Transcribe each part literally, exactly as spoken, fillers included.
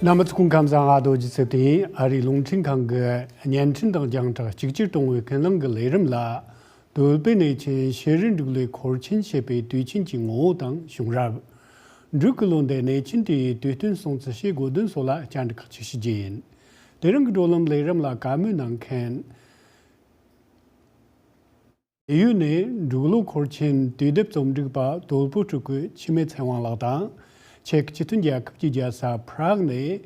རྣམ་པ་ཚོ་སྐུ་ཁམས་བཟང་། ཨ་རྡོ་རྗེ་ཚེ་བརྟན་ཡིན། ཨ་རིའི་རླུང་འཕྲིན་ཁང་གི་བརྙན་འཕྲིན་དང་རྒྱང་བསྒྲགས་གཅིག་གྱུར་གཏོང་བའི་ཀུན་གླེང་གི་ལས་རིམ་ལ། དོལ་པོའི་གནས་ཆེན་ཤེས་རིག་འབྲུག་ལོའི་འཁོར་ཆེན་ཞེས་པའི་དུས་ཆེན་གྱི་ངོ་བོ་དང་བྱུང་རབས། འབྲུག་གི་ལོ་འདིའི་གནས་ཆེན་དེའི་དུས་སྟོན་སྲུང་བརྩི་ཞེས་དགོས་འདུན་སོགས་ལ་བཅར་འདྲི་ཁག་ཅིག་ཞུ་རྒྱུ་ཡིན། དེ་རིང་གི་བགྲོ་གླེང་ལས་རིམ་ལ་བཀའ་མོལ་གནང་མཁན། བལ་ཡུལ་ནས་འབྲུག་ལོ་འཁོར་ཆེན་དུས་དེབ་རྩོམ་སྒྲིག་པ་དོལ་པོ་སྤྲུལ་སྐུ་འཆི་མེད་ཚེ་དབང་ལགས་དང་། ཅེཀ་སྤྱི་མཐུན་རྒྱལ་ཁབ་ཀྱི་རྒྱལ་ས་Prague ནས་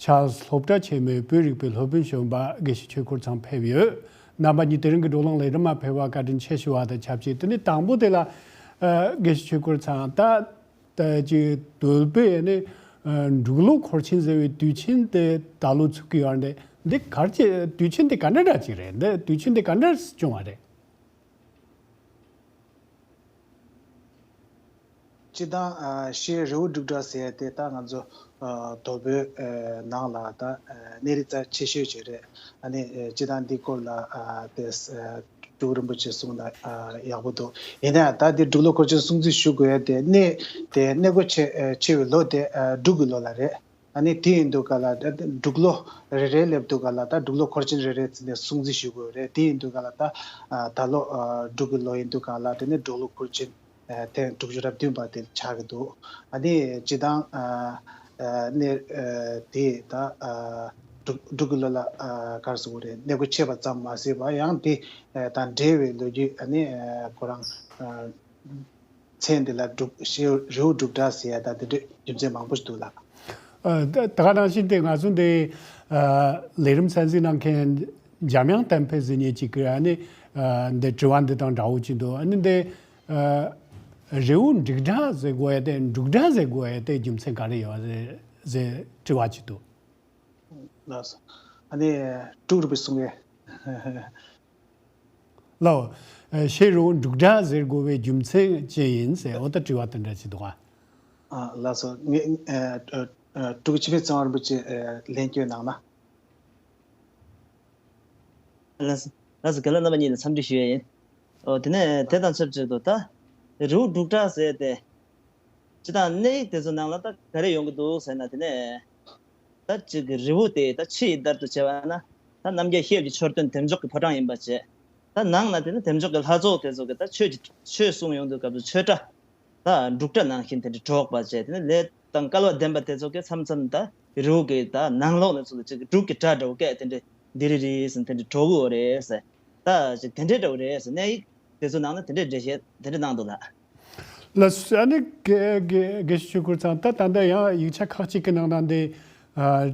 ཆཱལ་སློབ་གྲྭ་ཆེན་མོའི་བོད་རིག་པའི་སློབ་དཔོན་གཞོན་པ་དགེ་བཤེས་ཆོས་འཁོར་ཚང་ཕེབས་ཡོད། རྣམ་པ་གཉིས་དེ་རིང་གི་བགྲོ་གླེང་ལས་རིམ་མ་ཕེབས་པར་བཀའ་དྲིན་ཆེ་ཞུ་བ་དང་ཆབས་ཅིག་དེ་ནས་དང་པོ་དེ་ལ་ཨ་དགེ་བཤེས་ཆོས་འཁོར་ཚང་ད། ད་ཅིག་དོལ་པོའི་ནི་ཨ་འབྲུག་ལོ་འཁོར་ཆེན་ཟེར་བའི་དུས་ཆེན་དེ་ད་ལོ་ཚུགས་ཀྱི་ཡོད་རེད། འདི་ག་རེ་བྱས། དུས་ཆེན་དེ་ག་འདྲ་འདྲ་ཅིག་རེད། འདི་དུས་ཆེན་དེ་ག་འདྲ་བྱུང་བ་རེད། སྤྱི་བཏང་ཨ་ཤེས་རི་བོ་འབྲུག་སྒྲ་ཟེར་ཡ་དེ་ད་ང་ཚོ་ཨ་དོལ་པོའི་ཨ་ནང་ལ་ད་ཨ་གནས་རི་རྩ་ཆེ་ཤོས་ཅིག་རེད། ཨ་ནི་ཨ་སྤྱི་བཏང་འདི་སྐོར་ལ་ཨ་དེ་ཨ་སྤྲུལ་སྐུ་རིན་པོ་ཆེ་གསུངས་ན་ཨ་ཡག་པོ་འདུག་ཡིན་ན་ཡང་ད་འདི་འབྲུག་ལོ་འཁོར་ཆེན་སྲུང་བརྩི་ཞུ་དགོས་ཡ་དེ་གནས་དེ་གནས་སྒོ་ཕྱེ་ཨ་ཕྱེ་བའི་ལོ་དེ་ཨ་འབྲུག་གི་ལོ་ལ་རེད། ཨ་ནི་དེ་ཡིན་དུས་ག་ལ་ད་འབྲུག་ལོ་རེ་རེ་སླེབས་དུས་ག་ལ་ད་འབྲུག་ལོ་འཁོར་ཆེན་རེ་རེ་བརྩིས་ནས་སྲུང་བརྩི་ཞུ་དགོས་རེད། དེ་ཡིན་དུས་ག་ལ་ད་ཨ་ད་ལོ་ཨ་འབྲུག་གི་ལོ་ཡིན་དུས་ག་ལ་དེ་ནས་འབྲུག་ལོ་འཁོར་ཆེན་ཨ་ཐེངས་དྲུག་ཅུ་རེ་བདུན་པ་དེ་ཆགས་ཀྱི་འདུག་ཨ་ནི་སྤྱི་བཏང་ཨ་ཨ་གནས་ཨ་དེ་ད་ཨ་འབྲུག་འབྲུག་གི་ལོ་ལ་ཨ་ག་རེ་ཟེར་དགོས་རེད། གནས་སྒོ་ཕྱེས་པ་ཙམ་མ་ཟད་པ་ཡང་དེ་ཨ་དང་འབྲེལ་བའི་ལོ་རྒྱུས་ཨ་ནི་ཨ་ཁོ་རང་ཨ་མཚན་འདི་ལ་འབྲུག་ཤེས་རི་བོ་འབྲུག་སྒྲ་ཟེར་ཡ་ད་དེ་འདྲའི་རྒྱུ་མཚན་མང་པོ་ཞིག་འདུག་ལགས། ཨ་ད་ད་ག་ནང་བཞིན་དེ་ང་ཚོ་འདི་ཨ་ལས་རིམ་གསན་གཟིགས་གནང་མཁན་འཇམ་དབྱངས་བསྟན་འཕེལ་ཟེར་མཁན་ཅིག་གིས་ཨ་ནི་ཨ་འདི་དྲི་བ་འདི་དང་འདྲ་བོ་ཅིག་འདུག་ཨ་ནི་འདི་ཨ་རི་བོ་འབྲུག་སྒྲ་ཟེར་དགོས་ཡ་དེ་འབྲུག་སྒྲ་ཟེར་དགོས་ཡ་དེ་རྒྱུ་མཚན་ག་རེ་ཡོད་རེད་ཟེར་དྲི་བ་ཅིག་འདུག་ལགས་སོ། ཨ་ནི་སྤྲུལ་སྐུ་རིན་པོ་ཆེ་གསུང་གི། ལགས། ཨ་ཤེས་རི་བོ་འབྲུག་སྒྲ་ཟེར་དགོས་པའི་རྒྱུ་མཚན་ཅི་ཡིན་ཟེར་འོ་ད་དྲི་བ་དེ་འདྲ་ཅིག་འདུག་ག་ཨ་ལགས་སོ། ངས་ཨ་ཨ་ཨ་སྤྲུལ་སྐུ་འཆི་མེད་ཚེ་དབང་རིན་པོ་ཆེ་ཨ་ལན་བསྐྱོན་གནང་ན། ལགས་སོ། ལགས་སོ། རྒན་ལགས་རྣམ་པ་གཉིས་ལ་འཚམས་འདྲི་ཞུ་ཡས་ཡིན། ཨོ་དེ་ནས་དེ་དང་ཆབས་ཅིག་ཏུ་ད་རི་བོ་འབྲུག་སྒྲ་ཟེར་ཏེ། སྤྱི་བཏང་གནས་ཡིག་དེ་ཚོ་ནང་ལ་ད་ག་རེ་ཡོང་གི་འདུག་ཟེར་ན། དེ་ནས་ད་ཅིག་གི་རི་བོ་དེ་ད་ཕྱི་ཡི་ལྟར་དུ་བྱས་པ་ན་ད་རྣམ་རྒྱལ་ཤེས་རབ་ཀྱི་མཆོད་རྟེན་བདེ་མཆོག་གི་ཕོ་བྲང་ཡིན་པ་བྱས། ད་ནང་ན་དེ་ནི་བདེ་མཆོག་གི་ལྷ་ཚོགས་དེ་ཚོ་གི་ད་ཆོས་ཀྱི་ཆོས་གསུང་ཡོང་དུས་སྐབས་སུ་ཆོས་སྒྲ་ད་འབྲུག་སྒྲ་ནང་བཞིན་དེ་འདྲ་སྒྲོག་པ་བྱས། དེ་ནི་ལས་དང་སྐལ་བ་ལྡན་པ་དེ་ཚོ་གི་མཚམས་མཚམས་ད་རི་བོ་གི་ད་ནང་ལོགས་ནས་ཚུར་ཅིག་གི་འབྲུག་གི་སྒྲ་འདྲ་བོ་སྐད་དེ་འདྲ་དི་རི་རི་ཟེར་དེ་འདྲ་སྒྲོག་གི་ཡོད་རེད་ཟེར། ད་ཅིག་དེ་འདྲ་འདྲ་བོ་རེད་ཟེར། གནས་ཡིག་དེ་ཚོ་ནང་ན་དེ་འདྲའི་འགྲེལ་བཤད་དེ་འདྲ་གནང་འདུག་ལགས། ལགས་སོ། ཨ་ནི་དགེ་དགེ་དགེ་བཤེས་ཆོས་འཁོར་ཚང་། ད་ད་ལྟ་ཡང་ཡིག་ཆ་ཁག་ཅིག་གི་ནང་ན་འདི་ཨ་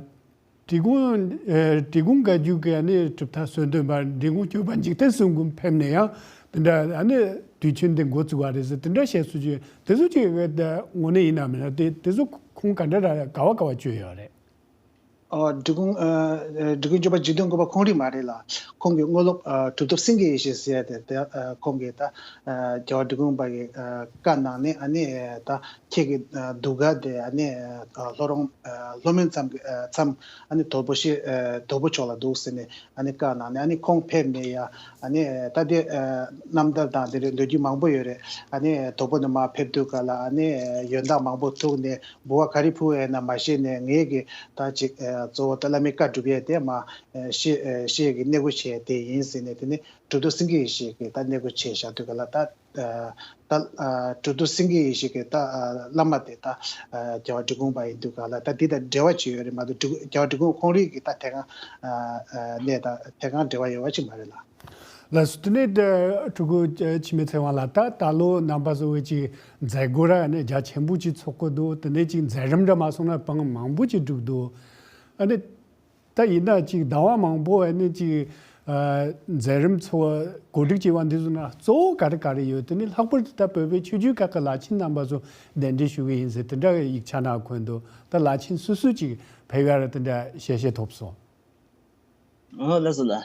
འབྲི་གུང་ཨ་འབྲི་གུང་བཀའ་བརྒྱུད་ཀྱི་ཨ་ནི་གྲུབ་མཐའ་གསོལ་འདེབས་པ་འབྲི་གུང་སྐྱོབ་པ་འཇིག་རྟེན་གསུམ་མགོན་ཕེབས་ནས་ཡང་དེ་འདྲ་ཨ་ནི་དུས་ཆེན་འདི་འགོ་བཙུགས་པ་རེད་ཟེར་དེ་འདྲ་བཤད་སྲོལ་ཅིག་དེ་ཚོ་ཅིག་དངོས་གནས་ཡིན་ནམ་མིན་ན། དེ་དེ་ཚོ་ཁུངས་ག་འདྲ་ར་ག་བ་ག་བ་བཅོལ་ཡོད་རེད། ཨོ། འབྲི་གུང་ཨ་ཨ་འབྲི་གུང་སྐྱོབ་པ་འཇིག་རྟེན་མགོན་པ་ཁོང་རང་མ་རེད་ལགས། ཁོང་གི་དངོས་སློབ་ཨ་གྲུབ་ཐོབ་སེང་གེ་ཡེ་ཤེས་ཟེར་ཡ་དེ་དེ་ཨ་ཁོང་གིས་ད་ཨ་རྒྱལ་བ་འབྲི་གུང་པ་གི་ཨ་བཀའ་གནང་ནས་ཨ་ནི་ཨ་ད་ཁྱེད་ཀྱི་ཨ་གདུགས་དཀར་དེ་ཨ་ནི་ཨ་ལྷོ་རོང་ཨ་ལྷོ་མོན་མཚམས་ཀྱི་ཨ་མཚམས་ཨ་ནི་དོལ་པོ་ཤེ་ཨ་དོལ་པོ་ཕྱོགས་ལ་འདུག་ཟེར་ནས་ཨ་ནི་བཀའ་གནང་ནས་ཨ་ནི་ཁོང་ཕེབས་ནས་ཡ་ཨ་ནི་ཨ་ད་དེ་ཨ་རྣམ་ཐར་དང་དེ་འདྲའི་ལོ་རྒྱུས་མང་པོ་ཡོད་རེད། ཨ་ནི་དོལ་པོ་ནས་མར་ཕེབས་དུས་ག་ལ་ཨ་ནི་ཨ་ཡོན་བདག་མང་པོ་ཐུག་ནས། འབུལ་བ་ག་རེ་ཕུལ་ཡས་ན་མ་ཤེས་ནས། ངེད་ཀྱི་ད་ཅིག་ཨ་གཙོ་བོ་ད་བླ་མའི་བཀའ་སྒྲུབ་ཡས་དེ་མ་ཨ་ཤེས་ཨ་ཤེས་ཀྱི་གནས་སྒོ་ཕྱེ་ཡས་དེ་ཡིན་ཟེར་ནས། དེ་ནི་གྲུབ་ཐོབ་སེང་གེ་ཡེ་ཤེས་ཀྱིས་ད་གནས་སྒོ་ཕྱེ་བཞག་དུས་ག་ལ་ད་ཨ་ད་ཨ་གྲུབ་ཐོབ་སེང་གེ་ཡེ་ཤེས་ཀྱི་ད་ཨ་བླ་མ་དེ་ད་ཨ་རྒྱལ་བ་འབྲི་གུང་པ་ཡིན་དུས་ག་ལ་ད་འདི་དང་འབྲེལ་བ་ཅིག་ཡོད་རེད་མ་གཏོགས། འབྲི་གུང་རྒྱལ་བ་འབྲི་གུང་ཁོང་རང་གི་ད་དེ་ག་ཨ་ཨ་གནས་དང་དེ་ག་འབྲེལ་བ་ཡོད་པ་ཅིག་མ་རེད་ལགས། ལགས་སོ། དེ་ནས་ད་སྤྲུལ་སྐུ་འཆི་མེད་ཚེ་དབང་ལགས། ད་ད་ལོ་རྣམ་པ་ཚོ་འོ་ཅིག་མཛད་སྒོ་ར་ནི་རྒྱ་ཆེན་པོ་ཅིག་ཚོགས་ཀྱི་འདུག་དེ་ནས་ཅིག་མཛད་རིམ་འདྲ་མ་སོང་ན་བང་མང་པོ་ཅིག་བསྒྲིགས་འདུག་ཨ་ནི་ད་ཡིན་ན་ཅིག་ཟླ་བ་མང་པོ་ཨ་ནི་ཅིག་ཨ་མཛད་རིམ་ཚོ་གོ་སྒྲིག་བྱས་པ་འདི་ཚོ་ན་གཙོ་བོ་ག་རེ་ག་རེ་ཡོད། དེ་ནི་ལྷག་པར་དུ་ད་བོད་པའི་ཆོས་བརྒྱུད་ཁག་གི་བླ་ཆེན་རྣམ་པ་ཚོ་གདན་འདྲེན་ཞུ་གི་ཡིན་ཟེར་དེ་འདྲ་ཡིག་ཆ་ནང་འཁོད་འདུག་ད་བླ་ཆེན་སུ་སུ་ཅིག་ཕེབས་ཡ་ར་དེ་འདྲ་ཤེས་ཤེས་ཐོབ་སོང་། ཨོ་ལགས་སོ་ལགས།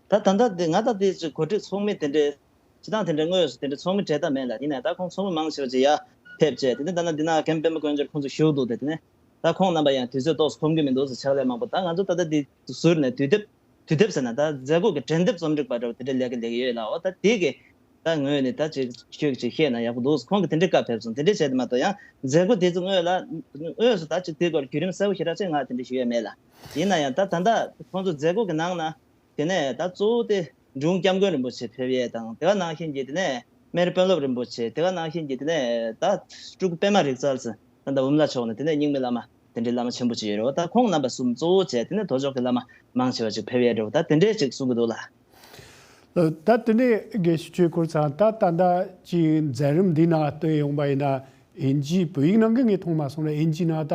ད་ད་ལྟ་དེ་ང་ད་དེ་ཅིག་གོ་སྒྲིག་ཚོགས་མི་དེ་འདྲའི་སྤྱི་བཏང་དེ་འདྲའི་དངོས་སུ་དེ་འདྲའི་ཚོགས་མི་གྲལ་ལྟ་མེད་ལ། ཡིན་ནའི་ད་ཁོང་ཚོགས་མི་མང་ཆེ་བ་ཅིག་ཡར་ཕེབས་བྱས། དེ་ནས་ད་ནང་འདི་ན་རྒན་པད་མ་དཀོན་མཆོག་ཁོང་ཚོ་བཞུགས་འདུག་དེ་དེ་ནས་ད་ཁོང་རྣམ་པ་ཡང་དུས་ཚོད་ཏོག་ཙམ་ཁོམ་གྱི་མི་འདུག་ཟེར་ཕྱག་ལས་མང་པོ། ད་ང་ཚོ་ད་ལྟ་འདི་ཟུར་ནས་དུས་དེབ་དུས་དེབ་ཟེར་ན་ད་མཛད་སྒོ་གི་དྲན་དེབ་རྩོམ་སྒྲིག་པ་འདྲ་བོ་དེ་འདྲའི་ལས་ཀ་ལས་ཀྱི་ཡོད་ལ། འོ་ད་དེ་གི་ ད་ངོས་ནས་ད་ཅིག་ཁྱོད་ཀྱིས་ཅིག་བཤད་ན་ཡག་པོ་འདུག་ཁོང་གིས་དེ་འདྲའི་བཀའ་ཕེབས་སོང་། དེ་འདྲའི་བྱས་ཏེ་མ་གཏོགས་ཡང་མཛད་སྒོ་དེ་ཚོ་དངོས་ལ་དངོས་སུ་ད་ཅིག་དེའི་སྐོར་བརྒྱུད་རིམ་གསལ་པོ་ཞེ་དྲག་ཅིག་ང་དེ་འདྲ་ཞུ་ཡས་མེད་ལ། ཡིན་ན་ཡང་ད་ད་ལྟ་ཁོང་ཚོ་མཛད་སྒོ་གི་ནང་ན། དེ་ནས་ད་གཙོ་བོ་དེ་འབྲི་གུང་སྐྱབས་མགོན་རིན་པོ་ཆེ་ཕེབས་ཡས་དང་། དེ་ག་ནང་བཞིན་གྱི་དེ་ནས་སྨན་རི་དཔོན་སློབ་རིན་པོ་ཆེ། དེ་ག་ནང་བཞིན་གྱི་དེ་ནས་ད་སྤྲུལ་སྐུ་པད་མ་རིག་རྩལ་ཟེར་ད་ལྟ་འབུམ་ལ་ཕྱོགས་ནས་དེ་ནས་རྙིང་མའི་བླ་མ་དེ་འདྲའི་བླ་མ་ཆེན་པོ་ཅིག་ཡོད་རེད་བ། ད་ཁོང་རྣམ་པ་གསུམ་གཙོ་བོ་བྱས། དེ་ནས་དོལ་ཕྱོགས་ཀྱི་བླ་མ་མང་ཆེ་བ་ཅིག་ཕེབས་ཡས་རེད་བ། ད་དེ་འདྲས་ཅིག་གསུང་གི་འདུག་ལ། ད་དེ་ནས་དགེ་བཤེས་ཆོས་སྐོར་ཚང་ད་ད་ལྟ་ཅིག་མཛད་རིམ་འདི་ནང་བཏོན་ཡོང་པ་ཡིན་ན། ཨིན་ཇི་བོད་ཡིག་ནང་གི་ངས་མཐོང་མ་སོང་ན། ཨིན་ཇི་ནང་ད་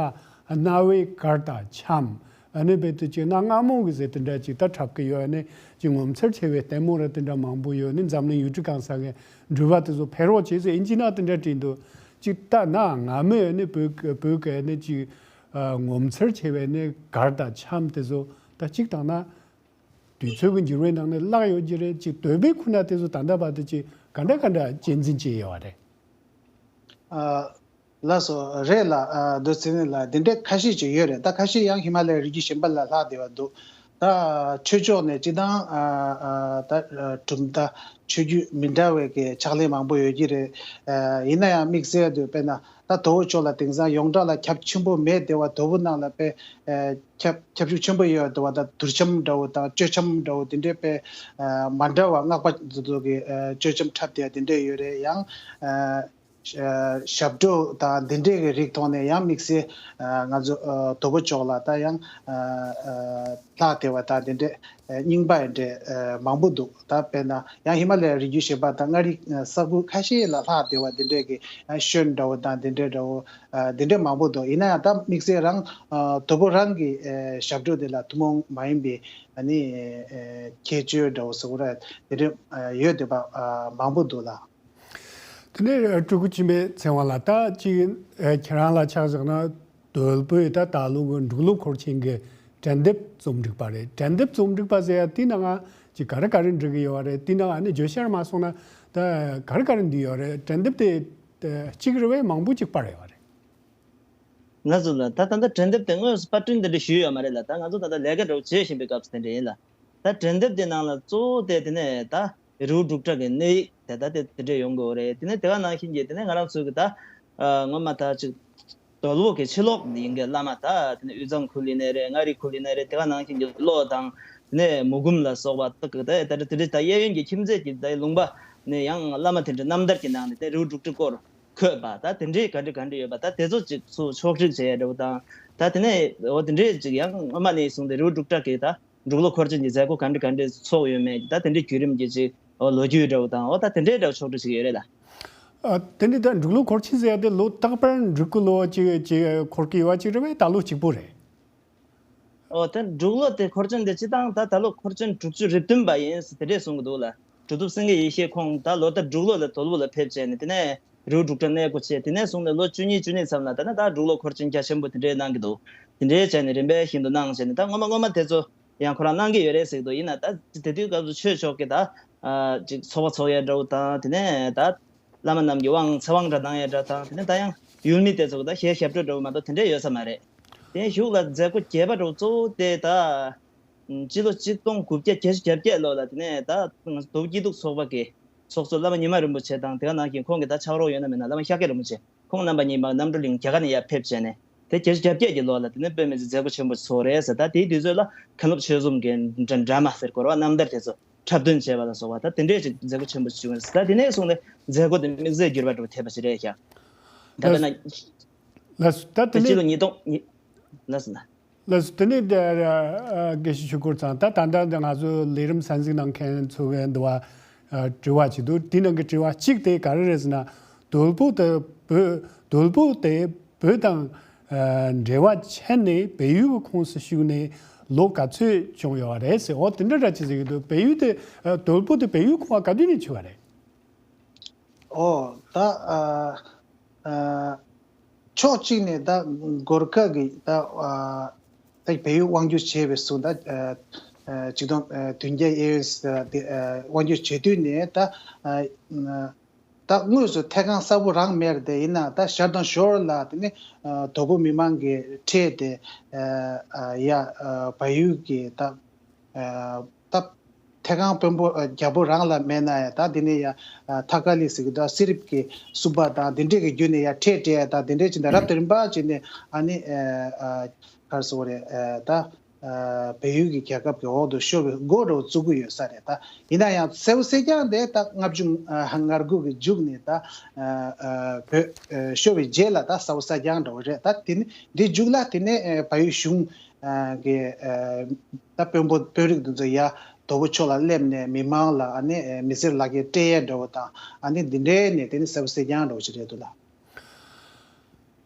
རྣ་བའི་གར་དང་འཆམ། ཨ་ནི་རྦད་དེ་ཅིག་གནའ་སྔ་མོ་གི་ཟེར་དེ་འདྲ་ཅིག་ད་འཁྲབ་གི་ཡོད། ཨ་ནི་ཅིག་ངོ་མཚར་ཆེ་བའི་ལྟད་མོ་ར་དེ་འདྲ་མང་པོ་ཡོད། ཨ་ནི་འཛམ་གླིང་ཡུལ་གྲུ་གང་ས་གི་འགྲུལ་པ་དེ་ཚོ་ཕེབས་རོགས་བྱེད་ཟེར་ཨིན་ཇི་ནང་དེ་འདྲ་བྲིས་འདུག་ཅིག་ད་གནའ་སྔ་མོའི་ཨ་ནི་བོད་བོད་གི་ཨ་ནི་ཅིག་ཨ་ངོ་མཚར་ཆེ་བའི་ཨ་ནི་གར་དང་འཆམ་དེ་ཚོ་ད་ཅིག་བཏང་ན། དུས་ཚོད་ཀྱི་འགྱུར་བའི་ནང་ནས་བརླག་ཡོད་ཀྱི་རེད། ཅིག་དོལ་པའི་ཁུལ་ན་དེ་ཚོ་ད་ལྟ་བར་དུ་ཅིག་ག་འདྲ་ག་འདྲ་གཅེས་འཛིན་བྱས་ཡོད་པ་རེད། ཨ། ལགས་སོ། རེད་ལགས། ཨ། རྡོ་རྗེ་ཚེ་རིང་ལགས། འདི་འདྲའི་ཁ་ཤས་ཅིག་ཡོད་རེད། ད་ཁ་ཤས་ཡང་ཧི་མ་ལ་ཡའི་རི་རྒྱུད་གཞན་པ་ལ་ལྷག་བསྡད་པ་འདུག་ད་ཆོས་ཕྱོགས་ནས་སྤྱིར་བཏང་ཨ་ཨ་ད་ཨ་གྲུབ་མཐའ་ཆོས་བརྒྱུད་མི་འདྲ་བའི་གི་ཕྱག་ལས་མང་པོ་ཡོད་ཀྱི་རེད། ཨ། ཡིན་ན་ཡང་དམིགས་བསལ་དུ་དཔེར་ན་ད་དོལ་པོ་ཕྱོགས་ལ་དེང་སང་ཡོངས་གྲགས་ལ་ཁྱབ་ཆེན་པོ་མེད་བསྡད་པ། དོལ་པོ་ནང་ལ་དཔེ་ཨ་ཁྱབ་ཁྱབ་ཤུགས་ཆེན་པོ་ཡོད་བསྡད་པ། ད་དུར་འཆམ་འདྲ་བོ་དང་གཅོད་འཆམ་འདྲ་བོ་དེ་འདྲའི་དཔེ་ཨ་མ་འདྲ་བ་སྔགས་པ་ཚོ་གི་ཨ་གཅོད་འཆམ་འཁྲབ་བསྡད་དེ་འདྲ་ཡོད་རེད། ཡང་ཨ་ཞབས་བྲོ་དང་འདི་འདྲའི་གི་རིགས་ཐོག་ནས་ཡང་དམིགས་བསལ་ཨ་ང་ཚོ་ཨ་དོལ་པོ་ཕྱོགས་ལ་ད་ཡང་ཨ་ལྷག་བསྡད་པ་དང་འདི་འདྲའི་ཨ་རྙིང་པ་འདྲ་ཨ་མང་པོ་འདུག་ད་དཔེར་ན་ཡང་ཧི་མ་ལ་ཡའི་རི་རྒྱུད་གཞན་པ་དང་མངའ་རིས་ས་ཁུལ་ཁ་ཤས་ལ་ལྷག་བསྡད་པ་འདི་འདྲའི་གི་ཨ་ཤོད་འདྲ་བོ་དང་འདི་འདྲའི་འདྲ་བོ་ཨ་འདི་འདྲའི་མང་པོ་འདུག་ཡིན་ན་ཡང་ད་དམིགས་བསལ་རང་ཨ་དོལ་པོ་རང་གི་ཨ་ཞབས་བྲོ་དེ་ལ་ཐུན་མོང་མ་ཡིན་པའི་ཨ་ནི་ཨ་ཁྱད་ཆོས་འདྲ་བོ་ཟེར་དགོས་རེད། དེ་འདྲའི་ཨ་ཡོད་བསྡད་པ་ཨ་མང་པོ་འདུག་ལགས། དེ་ནས་སྤྲུལ་སྐུ་འཆི་མེད་ཚེ་དབང་ལགས། ད་ཅིག་ཨ་ཁྱེད་རང་ལ་ཆ་བཞག་ན་དོལ་པོས་ད་ད་ལོ་གི་འབྲུག་ལོ་འཁོར་ཆེན་གྱི་དྲན་དེབ་རྩོམ་སྒྲིག་པ་རེད། དྲན་དེབ་རྩོམ་སྒྲིག་པ་ཟེར་ཡ་དེའི་ནང་ང་ཅིག་ག་རེ་ག་རེ་འབྲི་གི་ཡོད་རེད། དེའི་ནང་ཨ་ནི་བརྗོད་བྱར་མ་སོང་ན་ད་ག་རེ་ག་རེ་འདུས་ཡོད་རེད། དྲན་དེབ་དེ་ད་གཅིག་རེད་པས་མང་པོ་ཅིག་དཔར་ཡོད་རེད། ང་ཚོ་ལ་ད་ད་ལྟ་དྲན་དེབ་དེ་དངོས་སུ་པར་སྐྲུན་དེ་འདྲ་ཞུས་ཡོད་མ་རེད་ལ། ད་ང་ཚོ་ད་ལྟ་ལས་ཀ་འདྲ་བོ་བྱེད་བཞིན་པའི་སྐབས་སུ་དེ་འདྲ་ཡིན་ལ། ད་དྲན་དེབ་དེ་ནང་ལ་གཙོ་བོ་དེ་དེ་ནས་ད་རི་བོ་འབྲུག་གྲགས་ཀྱི་གནས་ཡིག་དེ་ད་དེ་དེ་འདྲས་ཡོང་གི་ཡོད་རེད། དེ་ནས་དེ་ག་ནང་བཞིན་གྱི་དེ་ནས་ང་རང་ཚོའི་གི་ད་ཨ་ངོ་མ་ད་ཅིག་དོལ་པོ་གི་ཕྱི་ལོགས་ཡིན་གྱི་བླ་མ། ད་དེ་ནས་དབུས་གཙང་ཁུལ་ཡིན་ནའི་རེད། མངའ་རིས་ཁུལ་ཡིན་ནའི་རེད། དེ་ག་ནང་བཞིན་གྱི་གློ་དང་དེ་ནས་མུ་གུམ་ལ་སོགས་པ་ད་གི་ད་ད་དེ་འདྲས་ད་གཡས་གཡོན་གྱི་ཁྱིམ་མཚེས་ཀྱི་ད་ལུང་པ་ནས་ཡང་བླ་མ་དེ་འདྲས་རྣམ་ཐར་གྱི་ནང་ནས་དེ་རི་བོ་འབྲུག་གྲགས་སྐོར་འཁོད་པ་ད་དེ་འདྲའི་ག་འདྲ་ག་འདྲ་ཡོད་པ། ད་དེ་ཚོ་ཅིག་ཚུར་ཕྱོགས་སྒྲིག་བྱས་ཡ་འདྲ་བོ་དང་། ད་དེ་ནས་འོ་དེ་འདྲའི་ཅིག་ཡང་སྔོན་མ་ནས་བཟུང་སྟེ་རི་བོ་འབྲུག་གྲགས་ཀྱི་ད་འབྲུག་ལོ་འཁོར་ཆེན་གྱི་མཛད་སྒོ་ག་འདྲ་ག་འདྲ་ཚོགས་ཡོད་མེད་ད་དེ་འདྲའི་བརྒྱུད་རིམ་གྱི་ཅིག་འོ་ལོ་རྒྱུས་འདྲ་བོ་དང་། འོ་ད་དེ་འདྲའི་འདྲ་བོ་ཕྱོགས་སྒྲིག་ཅིག་ཡོད་རེད་ལ། ཨ་དེ་འདྲའི་ད་འབྲུག་ལོ་འཁོར་ཆེན་ཟེར་ཡ་དེ་ལོ་རྟག་པར་འབྲུག་གི་ལོ་ཅིག་ཅིག་འཁོར་གྱི་ཡོད་པ་ཅིག་རེད་པས། ད་ལོ་གཅིག་པོ་རེད། ཨོ་དེ་འབྲུག་ལོ་དེ་འཁོར་ཆེན་དེ་སྤྱིར་བཏང་ད་ད་ལོ་འཁོར་ཆེན་དྲུག་ཅུ་རེ་བདུན་པ་ཡིན་ཟེར་དེ་འདྲས་གསུང་གི་འདུག་ལ། གྲུབ་ཐོབ་སེང་གེ་ཡེ་ཤེས་ཁོང་ད་ལོ་ལྟར་འབྲུག་ལོ་ལ་དོལ་པོ་ལ་ཕེབས་བྱས་ནས་དེ་ནས་རི་བོ་འབྲུག་གྲགས་གནས་སྒོ་ཕྱེ། དེ་ནས་བཟུང་ནས་ལོ་བཅུ་གཉིས་བཅུ་གཉིས་ཙམ་ལ་ད་ནི་ད་འབྲུག་ལོ་འཁོར་ཆེན་རྒྱ་ཆེན་པོ་དེ་འདྲས་གནང་གི་འདུག་དེ་འདྲས་བྱས་ནས་རིམ་པས་བཞིན་དུ་གནང་བྱས་ནས་ད་སྔོན་མ་སྔོན་མ་དེ་ཚོ་ཡང་ཁོ་རང་གནང་གི་ཡོད་རེད་ཟེར་གི་འདུག་ཡིན་ན་ད་དེ་དུས་སྐབས་སུ་ཆོས་ཕྱོགས་ཀྱི་ད་ཨ་ཅིག་ཚོགས་པ་ཚོགས་ཡ་འདྲ་བོ་དང་། དེ་ནས་ད་བླ་མ་རྣམས་ཀྱི་དབང་ཚེ་དབང་འདྲ་གནང་ཡ་འདྲ་དང་། དེ་ནས་ད་ཡང་ཡུལ་མི་དེ་ཚོ་གི་ད་གཞས་ཞབས་བྲོ་འདྲ་བོ་མ་གཏོགས་དེ་འདྲས་ཡོད་ས་མ་རེད། དེ་གཞུག་ལ་མཛད་སྒོ་རྒྱས་པ་འདྲ་བོ་གཙོ་བོ་དེ་ད་སྤྱི་ལོ་གཅིག་སྟོང་དགུ་བརྒྱ་བརྒྱད་ཅུ་གྱ་བརྒྱད་ལོ་ལ་དེ་ནས་ད་དོལ་པོ་སྐྱིད་སྡུག་ཚོགས་པ་གི་ཚོགས་གཙོ་བླ་མ་ཉི་མ་རིན་པོ་ཆེ་དང་། དེ་ག་ནང་བཞིན་ཁོང་གི་ད་ཕྱག་རོགས་ཡོད་ན་མེད་ན་བླ་མ་ཤཱཀྱ་རིན་པོ་ཆེ། ཁོང་རྣམ་པ་གཉིས་མར་རྣམ་གྲོལ་གླིང་རྒྱ་གར་ནས་ཡར་ཕེབས་བྱས་ནས་དེ་བརྒྱད་ཅུ་གྱ་བརྒྱད་ཀྱི་ལོ་ལ་དེ་ནས་དཔེ་མི་སྲིད་མཛད་སྒོ་ཆེན་པོ་ཚོགས་རེད་ཟེར། ད་དེའི་དུས་ཚོད་ལ་མཁན་སློབ་ཆོས་འཛོམས་ཀྱི་འདྲ་འདྲ་མ་ཟེར་དགོས་རེད་བ། རྣམ་ཐར་དེ་ཚོ་འཁྲབ་སྟོན་བྱས་པ་ལ་སོགས་པ་ད་དེ་འདྲས་ཅིག་མཛད་སྒོ་ཆེན་པོ་ཅིག་བྱུང་རེད་ཟེར། ད་དེ་ནས་བཟུང་ནས་མཛད་སྒོ་དེ་དམིགས་བསལ་འགྱུར་བ་འགྲོ་ཐེབས་པ་ཞིག་རེད་ཤག་ད་དཔེར་ན། ལགས་སོ། ད་དེ་དེ་སྤྱི་ནས་ལོ་ཉིས་སྟོང་ཉི་ལགས་སོ་ན། ལགས་སོ། དེ་ནས་དེ་ཨ་དགེ་བཤེས་ཆོས་སྐོར་ཚང་། ད་ད་ལྟ་ང་ཚོ་ལས་རིམ་གསན་གཟིགས་གནང་མཁན་ཚོ་གི་འདི་བ་ཨ་དྲི་བ་ཅིག་འདུག་དེའི་ནང་གི་དྲི་བ་གཅིག་དེ་ག་རེ་རེད་ཟེར་ན། དོལ་པོ་དེ་བོད་དོལ་པོ་དེ་བོད་དང་ཨ་འབྲེལ་བ་ཆད་ནས་བལ་ཡུལ་གྱི་ཁོངས་སུ་ཞུགས་ནས་ལོ་ག་ཚོད་བྱུང་ཡོད་རེད་ཟེར། འོ་དེ་འདྲ་འདྲ་ཅིག་ཟེར་གྱི་འདུག་བལ་ཡུལ་དེ་ཨ་དོལ་པོ་དེ་བལ་ཡུལ་ཁོངས་ལ་ག་དུས་ནས་བྱུང་བ་རེད། ཨོ་ད་ཨ་ཨ་ཕྱོགས་གཅིག་ནས་ད་གོར་ཁ་གི་ད་ཨ་ད་བལ་ཡུལ་དབང་བསྒྱུར་བྱས་པའི་སུ་ད་ཨ་ཨ་ཆིག་སྟོང་ཨ་བདུན་བརྒྱ་གཡས་གཡོན་ཟེར་དེ་ཨ་དབང་བསྒྱུར་བྱེད་དུས་ནས་ད་ཨ་ཨ་ད་དངོས་སུ་ཐད་ཁང་གསལ་པོ་རང་མེད་རེད། དེ་ཡིན་ན་ད་ཞར་དང་ཞོར་ལ་དེ་ནི་ཨ་དོལ་པོ་མི་མང་གི་ཁྲལ་དེ་ཨ་ཨ་ཡ་ཨ་བལ་ཡུལ་གྱི་ད་ཨ་ད། ཐད་ཀར་དཔོན་པོ་ཨ་རྒྱལ་པོ་རང་ལ་མེད་ན་ཡང་ད་འདི་ནས་ཡང་ཨ་ཐ་ཀ་ལི་ཟེར་གི་འདུག་སི་རིབ་ཀྱི་སུམ་པ་དང་འདི་འདྲས་ཀྱི་བརྒྱུད་ནས་ཡང་ཁྲལ་སྤྲད་ཡ་དང་འདི་འདྲས་ཅིག་དང་རབ་ཏུ་རིམ་པ་བྱས་ནས་ཨ་ནི་ཨ་ཨ་ག་རེ་ཟེར་དགོས་རེད། ཨ་ད་ཨ་བལ་ཡུལ་གྱི་རྒྱལ་ཁབ་ཀྱི་འོག་ཏུ་ཤོར་བའི་འགོ་འདྲ་བོ་བཙུགས་ཀྱི་ཡོད་ས་རེད། ད་ཡིན་ན་ཡང་སེའུ་སེ་རྐྱང་དེ་ད་ལྔ་བཅུ་ང་དགུ་གི་མཇུག་ནས་ད་ཨ་ཨ་བོད་ཨ་ཤོར་བའི་རྗེས་ལ་ད་སེའུ་སེ་རྐྱང་འདྲ་བོ་རེད། ད་དེ་ནི་འདི་མཇུག་ལ་དེ་ནས་ཨ་བལ་ཡུལ་གཞུང་ཨ་གི་ཨ་ད་དཔོན་པོ་དཔོན་རིགས་འདི་ཚོ་ཡ་དོལ་པོ་ཕྱོགས་ལ་སླེབས་ནས་མི་མང་ལ་ཨ་ནི་ཨ་མི་སེར་ལག་འཁྱེར་སྤྲད་ཡས་འདྲ་བོ་དང་ཨ་ནི་འདི་འདྲའི་ནས་དེ་ནི་སེའུ་སེ་རྐྱང་འདྲ་བོ་ཞིག་རེད་འདུག་ལ།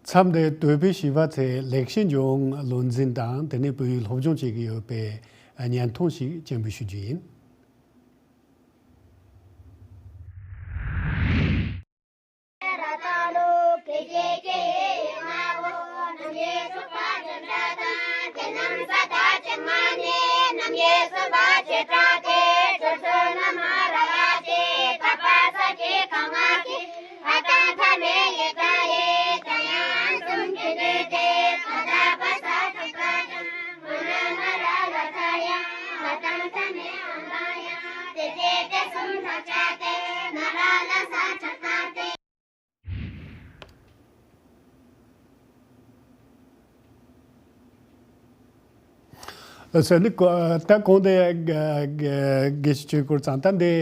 མཚམས་འདིར་དོལ་པོའི་ཞི་བ་འཚོའི་ལེགས་བཤད་ལྗོན་དབང་བློ་འཛིན་དང་དེ་ནས་བོད་ཡིག་སློབ་སྦྱོང་བྱེད་ཀྱི་ཡོད་པའི་བརྙན་ཐུང་ཞིག་སྤྱན་འབུལ་ཞུ་རྒྱུ་ཡིན། ཟེར་ནི་ཀོ་ད་གོང་དེ་དགེ་བཤེས་ཆོས་སྐོར་ཚང་ད་འདི།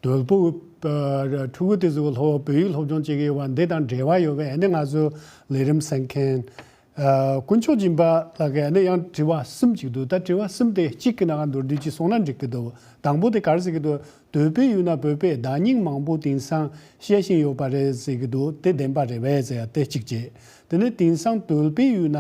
དོལ་པོ་ཕྲུ་གུ་དེ་ཚོ་སློབ་བོད་ཡིག་སློབ་སྦྱོང་བྱེད་ཀྱི་ཡོད་པ་འདི་དང་འབྲེལ་བ་ཡོད་པས་ཨ་ནི་ང་ཚོ་ལས་རིམ་གསན་མཁན་དཀོན་མཆོག་སྦྱིན་པ་ལགས་ཀྱིས་ཨ་ནི་ཡང་དྲི་བ་གསུམ་ཅིག་འདུག་ད་དྲི་བ་གསུམ་དེ་གཅིག་གི་ནང་མདོར་བསྡུས་ཅིག་གསུངས་ན་འགྲིག་གི་འདུག་དང་པོ་དེ་ག་རེ་ཟེར་གི་འདུག་དོལ་པོའི་ཡུལ་ན་བོད་པའི་བརྡ་རྙིང་མང་པོ་དེང་སང་བཤད་བཞིན་ཡོད་པ་རེད་ཟེར་གི་འདུག་དེ་བདེན་པ་རེད་པས་ཟེར་ཡ་དེ་གཅིག་བྱས། དེ་ནས་དེང་སང་དོལ་པོའི་ཡུལ་ན་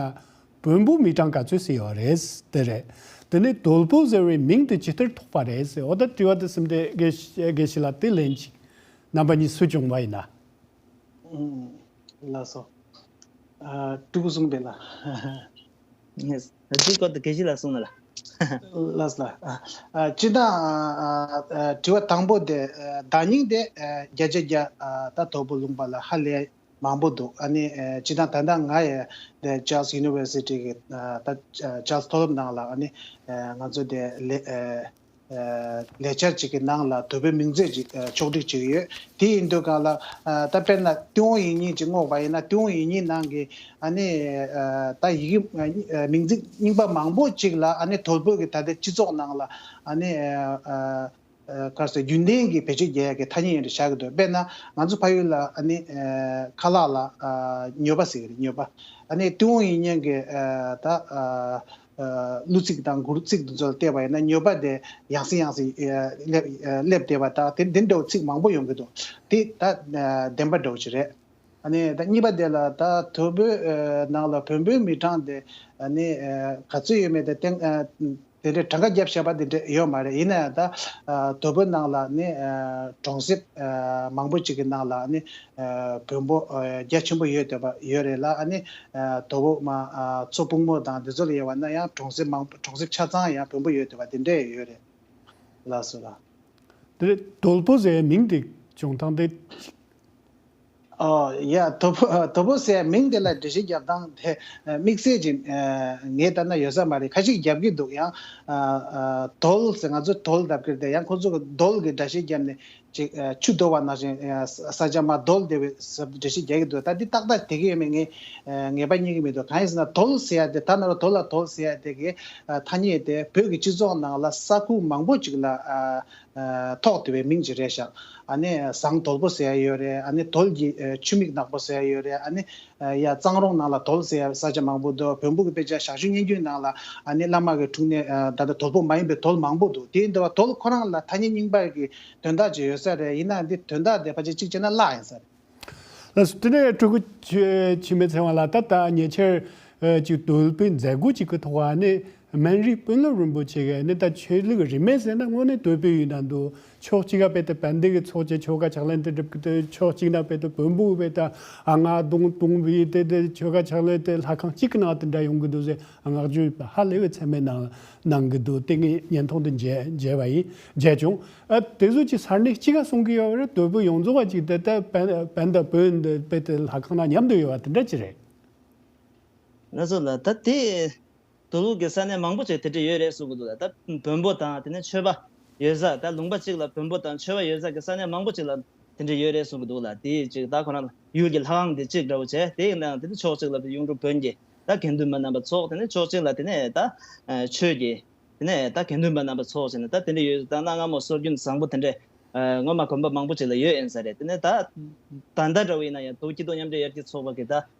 བོན་པོ་མི་གྲངས་ག་ཚོད་ཟེར་ཡོད་རེད་དེ་རེད། དེ་ནས་དོལ་པོ་ཟེར་བའི་མིང་དེ་ཇི་ལྟར་ཐོགས་པ་རེད་ཟེར། འོ་ད་དྲི་བ་དེ་གསུམ་དེ་དགེ་བཤེས་དགེ་བཤེས་ལགས་དེ་ལན་ཅིག་རྣམ་པ་གཉིས་སུ་བྱུང་བ་ཡིན་ན། ཨུམ། ལགས་སོ། ཨ་ཕྲུ་གུ་གསུངས་པས་ལ། ཡེས། ད་དེའི་སྐོར་དུ་དགེ་བཤེས་ལགས་གསུངས་ན་ལ། ལགས་སོ་ལགས། ཨ་ཨ་སྤྱིར་བཏང་ཨ་ཨ་དྲི་བ་དང་པོ་དེ་ཨ་བརྡ་རྙིང་དེ་ཨ་བརྒྱ་ཆ་བརྒྱ་ཨ་ད་དོལ་པོ་ལུང་པ་ལ་ཧ་ལས་མང་པོ་འདུག་ཨ་ནི་ཨ་སྤྱིར་བཏང་ད་ལྟ་ང་ཡི་དེ་Charles University གི་ཨ་ད་ཨ་Charles མཐོ་སློབ་ནང་ལ་ཨ་ནི་ཨ་ང་ཚོ་དེ་ལས་ཨ་ལས་འཆར་ཅིག་གི་ནང་ལ་དོལ་པོའི་མིང་མཛོད་ཅིག་ཕྱོགས་སྒྲིག་བྱེད་ཀྱི་ཡོད། དེ་ཡིན་དུས་གང་ལ་ད་དཔེར་ན་ཏུན་ཧོང་ཡིག་རྙིང་ཅིག་བསྔོགས་པ་ཡིན་ན་ཏུན་ཧོང་ཡིག་རྙིང་ནང་གི་ཨ་ནི་ད་ཡི་གེ་མིང་ཚིག་རྙིང་པ་མང་པོ་ཅིག་ལ་ཨ་ནི་དོལ་པོ་གི་ད་ལྟའི་སྤྱི་ཚོགས་ནང་ལ་ཨ་ནི་ག་རེ་ཟེར་རྒྱུན་ལྡན་གྱི་བེད་སྤྱོད་རྒྱག་ཡག་གི་ཐ་སྙད་ཡིན་འདྲ་བཞག་གི་འདུག་དཔེར་ན་ང་ཚོ་ཕ་ཡུལ་ལ་ཨ་ནི་ཁ་ལག་ལ་ཉོས་པ་ཟེར་གི་རེད། ཉོས་པ་ཨ་ནི་ཏུན་ཧོང་ཡིག་རྙིང་གི་ད། གླུ་ཚིག་དང་མགུར་ཚིག་འདི་ཚོ་ལ་བལྟས་པ་ཡིན་ན་ཉོས་པ་དེ་ཡང་སེ་ཡང་སེ་སླེབས་སླེབས་བསྡད་པ་དང་དེ་འདི་འདྲ་བོ་ཚིག་མང་པོ་ཡོང་གི་འདུག་དེ་ད་བདེན་པ་འདྲ་བོ་ཅིག་རེད། ཨ་ནི་ད་གཉིས་པ་དེ་ལ་ད་དོལ་པོའི་ནང་ལ་བོན་པོའི་མི་གྲངས་དེ་ཨ་ནི་ག་ཚོད་ཡོད་མེད་དེ་གཏན་དེ་འདྲའི་གྲངས་ཀ་བརྒྱབ་བཞག་པ་དེ་འདྲ་ཡོད་མ་རེད། ཡིན་ན་ཡང་ད་དོལ་པོའི་ནང་ལ་ནི་གྲོང་གསེབ་མང་པོ་ཅིག་གི་ནང་ལ་ནི་བོན་པོ་རྒྱ་ཆེན་པོ་ཡོད་བསྡད་པ་ཡོད་རེད་ལ། ཨ་ནི། དོལ་པོ་མ་མཚོ་སྤུངས་མོ་དང་འདི་ཚོ་ལ་ཡོད་པ་ན་ཡང་གྲོང་གསེབ་མང་གྲོང་གསེབ་ཆ་ཚང་ཡང་བོན་པོ་ཡོད་བསྡད་པ་དེ་འདྲས་ཡོད་རེད། ལགས་སོ་ལགས། དེ་དོལ་པོ་ཟེར་མིང་དེ་བྱུང་སྟངས་དེ། ཨོ་ཡ་དོལ་པོ་དོལ་པོ་ཟེར་མིང་དེ་ལ་འགྲེལ་བཤད་རྒྱབ་སྟངས་དེ་དམིགས་བསལ་གྱི་ངས་ལྟ་ན་ཡོད་ས་མ་རེད། ཁ་ཤས་རྒྱབ་ཀྱི་འདུག་ཡང་དོལ་ཟེར་ང་ཚོ་དོལ་ལབ་ཀྱི་རེད་དེ་ཡང་ཁོ་ཚོ་གི་དོལ་གི་སྒྲ་བཤད་རྒྱབ་ནས། ཅིག་ཆུ་རྡོལ་བ་ནང་བཞིན་ས་ཆ་མར་རྡོལ་བསྡད་པའི་འགྲེལ་བཤད་རྒྱག་གི་འདུག་ད་འདི་ཏག་ཏག་དེ་གི་ཡོད་མེད་ངས་ངེས་པ་རྙེད་ཀྱི་མི་འདུག་གང་ཡིན་ཟེར་ན་དོལ་ཟེར་ཡ་དེ་ད་ནོར་དོལ་ལ་དོལ་ཟེར་ཡ་དེ་གི་ཐ་སྙད་དེ་བོད་ཀྱི་སྤྱི་ཚོགས་ནང་ལ་ས་ཁུག་མང་པོ་ཅིག་ལ་ཐོགས་བསྡད་པའི་མིང་ཅིག་རེད་ཤག་ཨ་ནི་ཟངས་དོལ་པོ་ཟེར་ཡ་ཡོད་རེད། ཨ་ནི་དོལ་གྱི་ཆུ་མིག་ནག་པོ་ཟེར་ཡ་ཡོད་རེད། ཨ་ནི། ཡ་གཙང་རོང་ནང་ལ་དོལ་ཟེར་ཡ་ས་ཆ་མང་པོ་འདུག་བོན་པོ་གི་དཔེ་ཆ་ཞག་ཞུ་སྙན་རྒྱུད་ནང་ལ་ཨ་ནི་བླ་མ་གི་འཁྲུངས་གནས་ད་ལྟ་དོལ་པོ་མ་ཡིན་པའི་དོལ་མང་པོ་འདུག་དེ་ཡིན་དུས་དོལ་ཁོ་རང་ལ་ཐ་སྙད་རྙིང་པ་གི་དོན་དག་ཅིག་ཡོད་ས་རེད། ཡིན་ན་འདི་དོན་དག་དེ་ཕལ་ཆེར་གཅིག་བྱས་ན་བརླག་ཡིན་ས་རེད། ལགས་སོ། དེ་ནས་སྤྲུལ་སྐུ་འཆི་མེད་ཚེ་དབང་ལགས་ད་ལྟ་ཉེ་ཆར་ཅིག་དོལ་པོའི་མཛད་སྒོ་ཅིག་གི་ཐོག་ཨ་ནི། སྨན་རིའི་དཔོན་སློབ་རིན་པོ་ཆེ་གིས་ནི་ད་ཆོས་ལུགས་རིས་མེད་ཟེར་ན་དངོས་གནས་དོལ་པོའི་ཡུལ་ན་འདུག་ཕྱོགས་གཅིག་ག་དཔེ་དེ་བན་དེ་གི་ཚོགས་ཀྱི་ཆོ་ག་ཕྱག་ལེན་དེ་སྒྲུབ་ཀྱི་འདུག་ཕྱོགས་གཅིག་ན་དཔེ་དེ་བོན་པོ་དཔེ་དེ་ཨ་ང་གདོང་གདོང་བི་དེ་དེ་ཆོ་ག་ཕྱག་ལེན་དེ་ལྷ་ཁང་གཅིག་གི་ནང་དེ་འདྲ་ཡོང་གི་འདུག་ཟེར་བསྔགས་བརྗོད་ཧ་ལས་པའི་ཚད་མེད་གནང་གནང་གི་འདུག་དེ་ངས་བརྙན་ཐུང་དེ་མཇལ་མཇལ་བ་ཡིན། མཇལ་བྱུང་། ཨ་དེ་ཚོ་ཅིག་ས་གནས་གཅིག་ག་གསུང་གི་ཡོད་པ་རེད། དོལ་པོ་ཡོངས་རྫོགས་པ་ཅིག་དེ་ལྟ་བན་བན་དང་བོན་དེ་དཔེ་དེ་ལྷ་ཁང་ནང་མཉམ་དུ་ཡོད་པ་དེ་འདྲ་ཅིག་རེད། ལགས་སོ་ལགས། ད་དེ། དུ་ལུག་གི་ས་གནས་མང་པོ་ཅིག་དེ་འདྲ་ཡོད་རེད་གསུང་གི་འདུག་ལ། ད་བོན་པོ་དང་དེ་ནས་ཆོས་པ་ཡོད་ས། ད་ལུང་པ་གཅིག་ལ་བོན་པོ་དང་ཆོས་པ་ཡོད་ས་གི་ས་གནས་མང་པོ་ཅིག་ལ་དེ་འདྲ་ཡོད་རེད་གསུང་གི་འདུག་ལ། དེ་ཅིག་ད་ཁོ་རང་ལ་ཡུལ་གྱི་ལྷ་ཁང་དེ་གཅིག་འདྲ་བོ་བྱས། དེ་ཡིན་ནའང་དེ་ནས་ཕྱོགས་གཅིག་ལ་ཡོངས་གྲུབ་བོན་གྱི་ད་དགེ་འདུན་པ་རྣམ་པ་ཚོགས། དེ་ནས་ཕྱོགས་གཅིག་ལ་དེ་ནས་ད་ཆོས་ཀྱི་དེ་ནས་ད་དགེ་འདུན་པ་རྣམ་པ་ཚོགས་བྱས་ནས། ད་དེ་འདྲ་ཡོད་ད་གནའ་སྔ་མོ་སྲོལ་རྒྱུན་བཟང་པོ་དེ་འདྲ་ཨ་སྔོན་མ་དགོན་པ་མང་པོ་ཅིག་ལ་ཡོད་ཡིན་ས་རེད། དེ་ནས་ད་ད་ལྟ་འདྲ་བོ་ཡིན་ན་ཡང་དུ་བ་སྐྱིད་སྡུག་མཉམ་འབྲེལ་ཡར་རྒྱས་ཚོགས་པ་གི་ད་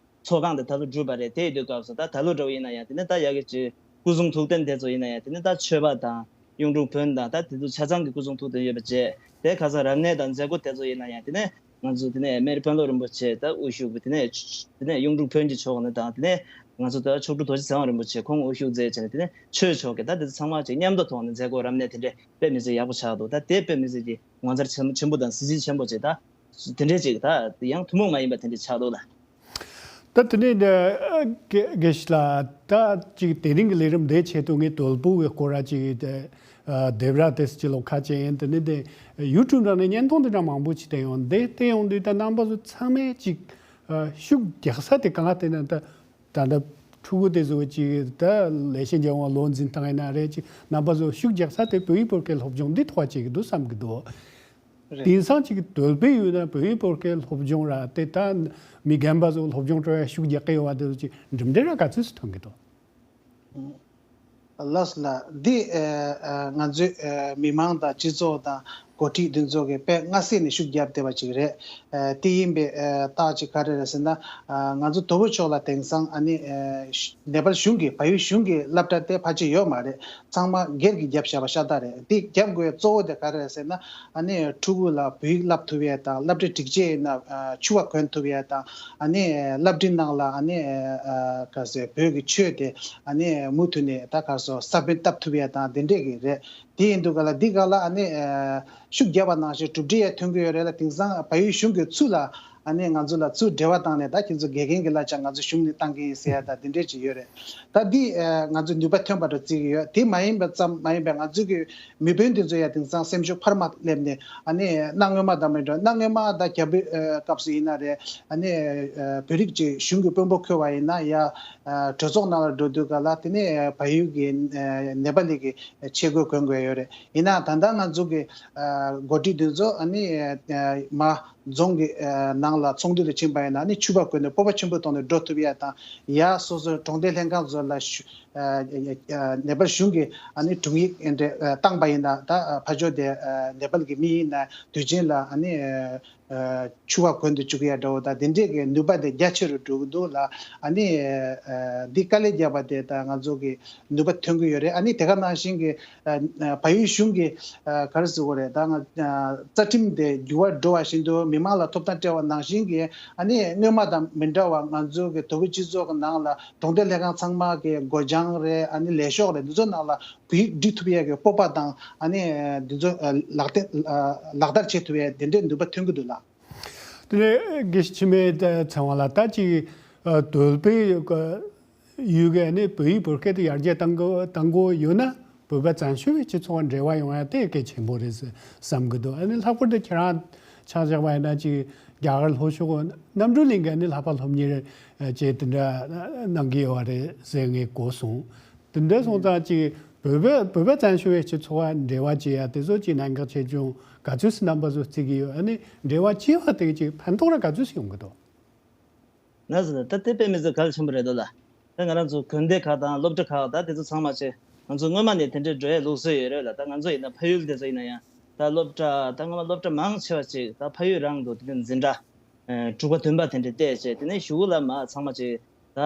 ཚོགས་ཁང་དེ་ད་ལོ་གྲུབ་པ་རེད། དེ་ཡི་དུས་སྐབས་སུ་ད་ད་ལོ་འདྲ་བོ་ཡིན་ན་ཡང་དེ་ནས་ད་ཡ་གི་ཅིག་སྐུ་གསུང་ཐུགས་རྟེན་དེ་ཚོ་ཡིན་ན་ཡང་དེ་ནས་ད་ཆོས་པ་དང་གཡུང་དྲུང་བོན་དང་ད་དེ་ཚོ་ཆ་ཚང་གི་སྐུ་གསུང་ཐུགས་རྟེན་ཡོད་པ་བཅས། དེ་ཁ་སང་རབ་གནས་དང་མཛད་སྒོ་དེ་ཚོ་ཡིན་ན་ཡང་དེ་ནས་ང་ཚོ་དེ་ནས་སྨན་རི་དཔོན་སློབ་རིན་པོ་ཆེ་ད་དབུ་བཞུགས་པའི་དེ་ནས་དེ་ནས་གཡུང་དྲུང་བོན་གྱི་ཕྱོགས་ནས་དང་། དེ་ནས་ང་ཚོ་ད་མཆོག་སྤྲུལ་རྡོ་རྗེ་ཚེ་དབང་རིན་པོ་ཆེ་ཁོང་དབུ་བཞུགས་མཛད་བྱས་ནས་དེ་ནས་ཆོས་ཕྱོགས་ཀྱི་ད་དེ་ཚོ་ཚང་མ་ཅིག་མཉམ་དུ་ཐོག་ནས་མཛད་སྒོ་རབ་གནས་དེ་འདྲས་དཔེ་མི་སྲིད་ཡག་པོ་ཆགས་འདུག་ད་དེ་དཔེ་མི་སྲིད་ཀྱི་ངོ་མཚར་ཆེན་ཆེན་པོ་དང་གཟི་བརྗིད་ཆེན་པོ་ཅིག་ད་དེ་འདྲས་ཅིག་ད་ཡང་ཐུན་མོང་མ་ཡིན་པ་དེ་འདྲས་ཆགས་འདུག་ལ། ད་དེ་ནས་དེ་དགེ་དགེ་བཤེས་ལགས། ད་ཅིག་དེ་རིང་གི་ལས་རིམ་དེའི་ཆེད་དུ་ངས་དོལ་པོ་གི་སྐོར་ར་ཅིག་དེ་ཨ་དེབ་ར་དེ་ཅིག་ཀློག་ཁ་བྱས་ཡིན། དེ་ནས་དེ་ཡུ་ཊུབ་ནང་ནས་བརྙན་ཐུང་དེ་འདྲ་མང་པོ་ཅིག་བལྟས་ཡོང་། དེ་བལྟས་ཡོང་དུས་ད་རྣམ་པ་ཚོ་ཚང་མས་ཅིག་ཨ་ཤུགས་རྒྱག་ས་དེ་གང་ལ་བལྟས་ན་ད་ད་ལྟ་ཕྲུ་གུ་དེ་ཚོ་ཅིག་ད་ལས་བྱེད་འཇམ་དབྱངས་ལོ་འཛིན་སྟངས་ཡིན་ན་རེད། ཅིག་རྣམ་པ་ཚོ་ཤུགས་རྒྱག་ས་དེ་བོད་ཡིག་བོད་སྐད་སློབ་སྦྱོང་འདི་ཐོག་ཅིག་འདུག་བསམ་གྱི་འདུག་རེད། དེང་སང་ཅིག་དོལ་པོའི་ཡུལ་ན་བོད་ཡིག་བོད་སྐད་སློབ་སྦྱོང་ར་དེ་ད་མི་རྒན་པ་ཚོ་སློབ་སྦྱོང་སྤྲོད་ཡ་ཤུགས་རྒྱག་གི་ཡོད་པ་དེ་ཚོ་ཅིག་གྲུབ་འབྲས་ར་ག་ཚོད་སུ་ཐོན་གི་འདུག་ལགས་སོ་ལགས། འདི་ཨ་ཨ་ང་ཚོའི་ཨ་མི་མང་དང་སྤྱི་ཚོགས་དང་འགོ་ཁྲིད་འདི་ཚོ་གི་དཔེ་སྔ་ས་ནས་ཤུགས་བརྒྱབ་བསྡད་པ་ཅིག་རེད། ཨ་དེ་ཡིན་པའི་ཨ་རྟགས་ཅིག་ག་རེ་རེད་ཟེར་ན། ཨ་ང་ཚོ་དོལ་པོ་ཕྱོགས་ལ་དེང་སང་ཨ་ནི་ཨ་ནེ་པཱལ་གཞུང་གི་བལ་ཡུལ་གཞུང་གི་སློབ་གྲྭ་དེ་ཕལ་ཆེར་ཡོད་མ་རེད། ཚང་མ་སྒེར་གྱི་བརྒྱབ་བཞག་པ་ཤ་སྟག་རེད། འདི་རྒྱབ་དགོས་གཙོ་བོ་དེ་ག་རེ་རེད་ཟེར་ན། ཨ་ནི་ཕྲུ་གུ་ལ་བོད་ཡིག་བསླབ་ཐུབ་ཡས་དང་། སློབ་གྲྭའི་སྒྲིག་ཆས་ཡིན་ན་ཨ་འཁྱུ་བ་གོན་ཐུབ་ཡས་དང་། ཨ་ནི་སློབ་གྲྭའི་ནང་ལ་ཨ་ནི་ཨ་ག་ཟེར་བོད་ཀྱི་ཆོས་དེ་ཨ་ནི་མུ་མཐུད་ནས་ད་ག་སོ་ས་བོན་བཏབ་ཐུབ་ཡས་དང་དེ་འདྲས་ཀྱི་རེད། དེ་ཡིན་དུས་ག་ལ་འདི་ག་ལ་ཨ་ནི་ཨ་ཤུགས་བརྒྱབ་པ་ནང་བཞིན་གྲུབ་འབྲས་ཡང་ཐོན་གྱི་ཡོད་རེད་ལ། དེང་སང་བལ་ཡུལ་གཞུང་གིས་ཚུར་ལ་ཨ་ནི་ང་ཚོ་ལ་ཚུར་འབྲེལ་བ་བཏང་ནས། ད་ཁྱེད་ཚོ་དགེ་རྒན་གྱི་གླ་ཆ་ང་ཚོ་གཞུང་ནས་བཏང་གི་ཡིན་ཟེར་ཡ་ད་དེ་འདྲས་ཅིག་ཡོད་རེད། ད་འདི་ཨ་ང་ཚོ་ནུས་པ་ཐོན་པ་འདྲ་བརྩི་གི་ཡོད། དེ་མ་ཡིན་པ་ཙམ་མ་ཡིན་པའི་ང་ཚོ་གི་མི་དཔོན་འདི་ཚོ་ཡང་དེང་སང་སེམས་ཤུགས་འཕར་མ་སླེབས་ནས། ཨ་ནི་གནའ་སྔོན་མ་དང་མི་འདྲ། གནའ་སྔོན་མ་ད་རྒྱ་བོད་ཨ་སྐབས་སུ་ཡིན་ན་རེད། ཨ་ནི་ཨ་བོད་རིགས་ཀྱི་གཞུང་གི་དཔོན་པོ་འཁོད་པ་ཡིན་ན་ཡ། ཨ་གྲོས་ཚོགས་ནང་ལ་འགྲོ་དུས་ག་ལ་དེ་ནས་བལ་ཡུལ་གྱི་ཨ་ནེ་པ་ལི་གི་ཆས་གོས་གོན་དགོས་ཡོད་རེད། ཡིན་ན་ད་ལྟ་ང་ཚོ་གི་ཨ་འགོ་ཁྲིད་འདི་ཚོ་ཨ་ནི་ཨ་མ་རྫོང་གི་ཨ་ནང་ལ་ཚོགས་འདུ་ལ་ཕྱིན་པ་ཡིན་ན། ཨ་ནི་ཕྱུ་པ་གོན་ནས་སྤོབས་པ་ཆེན་པོའི་ཐོག་ནས་འགྲོ་ཐུབ་ཡ་དང་། ཡ་སོ་སོའི་གྲོང་སྡེ་ལྷན་ཁང་ཚོ་ལ་ཞུ་ཨ་ཨ་ནེ་པཱལ་གཞུང་གིས་ཨ་ནི་དྲུང་ཡིག་ཨེ་འདྲ་ཨ་བཏང་པ་ཡིན་ན། ད་ཨ་ཕ་ཇོ་དེ་ཨ་ནེ་པཱལ་གྱི་མི་ཡིན་ན་དུས་ཆེན་ལ་ཨ་ནི་ཨ་ཕྱུ་པ་གོན་དུ་བཅུག་ཡ་འདྲ་བོ་དང་། དེ་འདྲས་ཀྱི་ནུས་པ་དེ་རྒྱ་ཆེ་རུ་འགྲོ་གི་འདུག་ལ། ཨ་ནི་ཨ་འདི་དཀའ་ལས་བརྒྱབ་པ་དེ་ད་ང་ཚོ་གི་ནུས་པ་ཐོན་གྱི་ཡོད་རེད། ཨ་ནི་དེ་ག་ནང་བཞིན་གྱི་ཨ་ཨ་བལ་ཡུལ་གཞུང་གི་ཨ་ག་རེ་ཟེར་དགོས་རེད། ད་ང་ཨ་རྩ་ཁྲིམས་དེ་འགྱུར་བ་འགྲོ་བ་བཞིན་དུ་མི་མང་ལ་ཐོབ་ཐང་སྤྲད་པ་ནང་བཞིན་གྱི། ཨ་ནི་སྔོན་མ་དང་མི་འདྲ་བ་ང་ཚོ་གི་དོལ་པོ་སྤྱི་ཚོགས་ཀྱི་ནང་ལ་གྲོང་སྡེ་ལྷན་ཁང་ཚང་མ་གི་སྒོ་བྱང་རེད། ཨ་ནི་ལས་ཤོག་རེད། འདི་ཚོ་ནང་ལ་བོད་ཡིག་འབྲི་ཐུབ་ཡས་ཀྱི་སྤོབས་པ་དང་། ཨ་ནི་འདི་ཚོ་ཨ་ལག་བསྟར་ཨ་ལག་བསྟར་བྱེད་ཐུབ་ཡས་དེ་འདྲའི་ནུས་པ་ཐོན་གྱི་འདུག་ལགས། དེ་ནས་དགེ་བཤེས་འཆི་མེད་ཚེ་དབང་ལགས། ད་ཅིག་ཨ་དོལ་པོའི་ཡུལ་གྱི་ཨ་ནི་བོད་ཡིག་བོད་སྐད་དེ་ཡར་རྒྱས་གཏང་དགོས་གཏང་དགོས་ཡོད་ན། བོད་པ་བཙན་བྱོལ་བའི་སྤྱི་ཚོགས་འབྲེལ་བ་ཡོང་ཡ་དེ་གལ་ཆེན་པོ་རེད་བསམ་གྱི་འདུག་ཨ་ནི་ལྷག་པར་དུ་ཁྱེད་རང་ཆ་བཞག་པ་ཡིན་ན། ཅིག་རྒྱ་གར་ལྷོ་ཕྱོགས་གནམ་གྲུ་གླིང་གི་ཨ་ནི་ལྷག་པ་སློབ་གཉེར་བྱས་དེ་འདྲ་གནང་གི་ཡོད་པ་རེད་ཟེར་ངས་གོ་སོང་། དེ་འདྲ་སོང་ཙང་ཅིག་བོད་པ་བོད་པ་བཙན་བྱོལ་བའི་སྤྱི་ཚོགས་འབྲེལ་བ་བྱེད་ཡ་དེ་ཚོ་ཅིག་གནད་འགག་ཆེ་ཆུང་ག་ཚོད་ཙམ་རྣམ་པ་ཚོ་བརྩི་གི་ཡོད། ཨ་ནི་འབྲེལ་བ་བྱས་པ་དེ་ཅིག་ཕན་ཐོགས་ར་ག་ཚོད་ཙམ་ཡོང་གི་འདུག་ན་ཟེར་ན་ད་དེ་དཔེ་མི་སྲིད་གལ་ཆེན་པོ་རེད་འདུག་ལ། ད་ང་རང་ཚོ་དགོན་སྡེ་ཁག་དང་སློབ་གྲྭ་ཁག་ད་དེ་ཚོ་ཚང་མ་ཆེ་ང་ཚོ་སྔོན་མ་ནས་དེ་འདྲའི་འགྲོ་ཡའི་ལུགས་སྲོལ་ཡོད་རེད་ལ། ད་ང་ཚོ་ཡིན་ན་ཕ་ཡུལ་དེ་ཚོ་ཡིན་ན་ཡང་ད་སློབ་གྲྭ་ད་སྔོན་མ་སློབ་གྲྭ་མང་ཆེ་བ་ཅིག་ད་ཕ་ཡུལ་རང་དུ་དེ་འཛིན་གྲྭ་ཨ་དྲུག་པ་བདུན་པ་དེ་འདྲ་བལྟས་བྱས། དེ་ནས་གཞུག་གུ་ལ་མ་ཚང་མ་ཅིག་ད་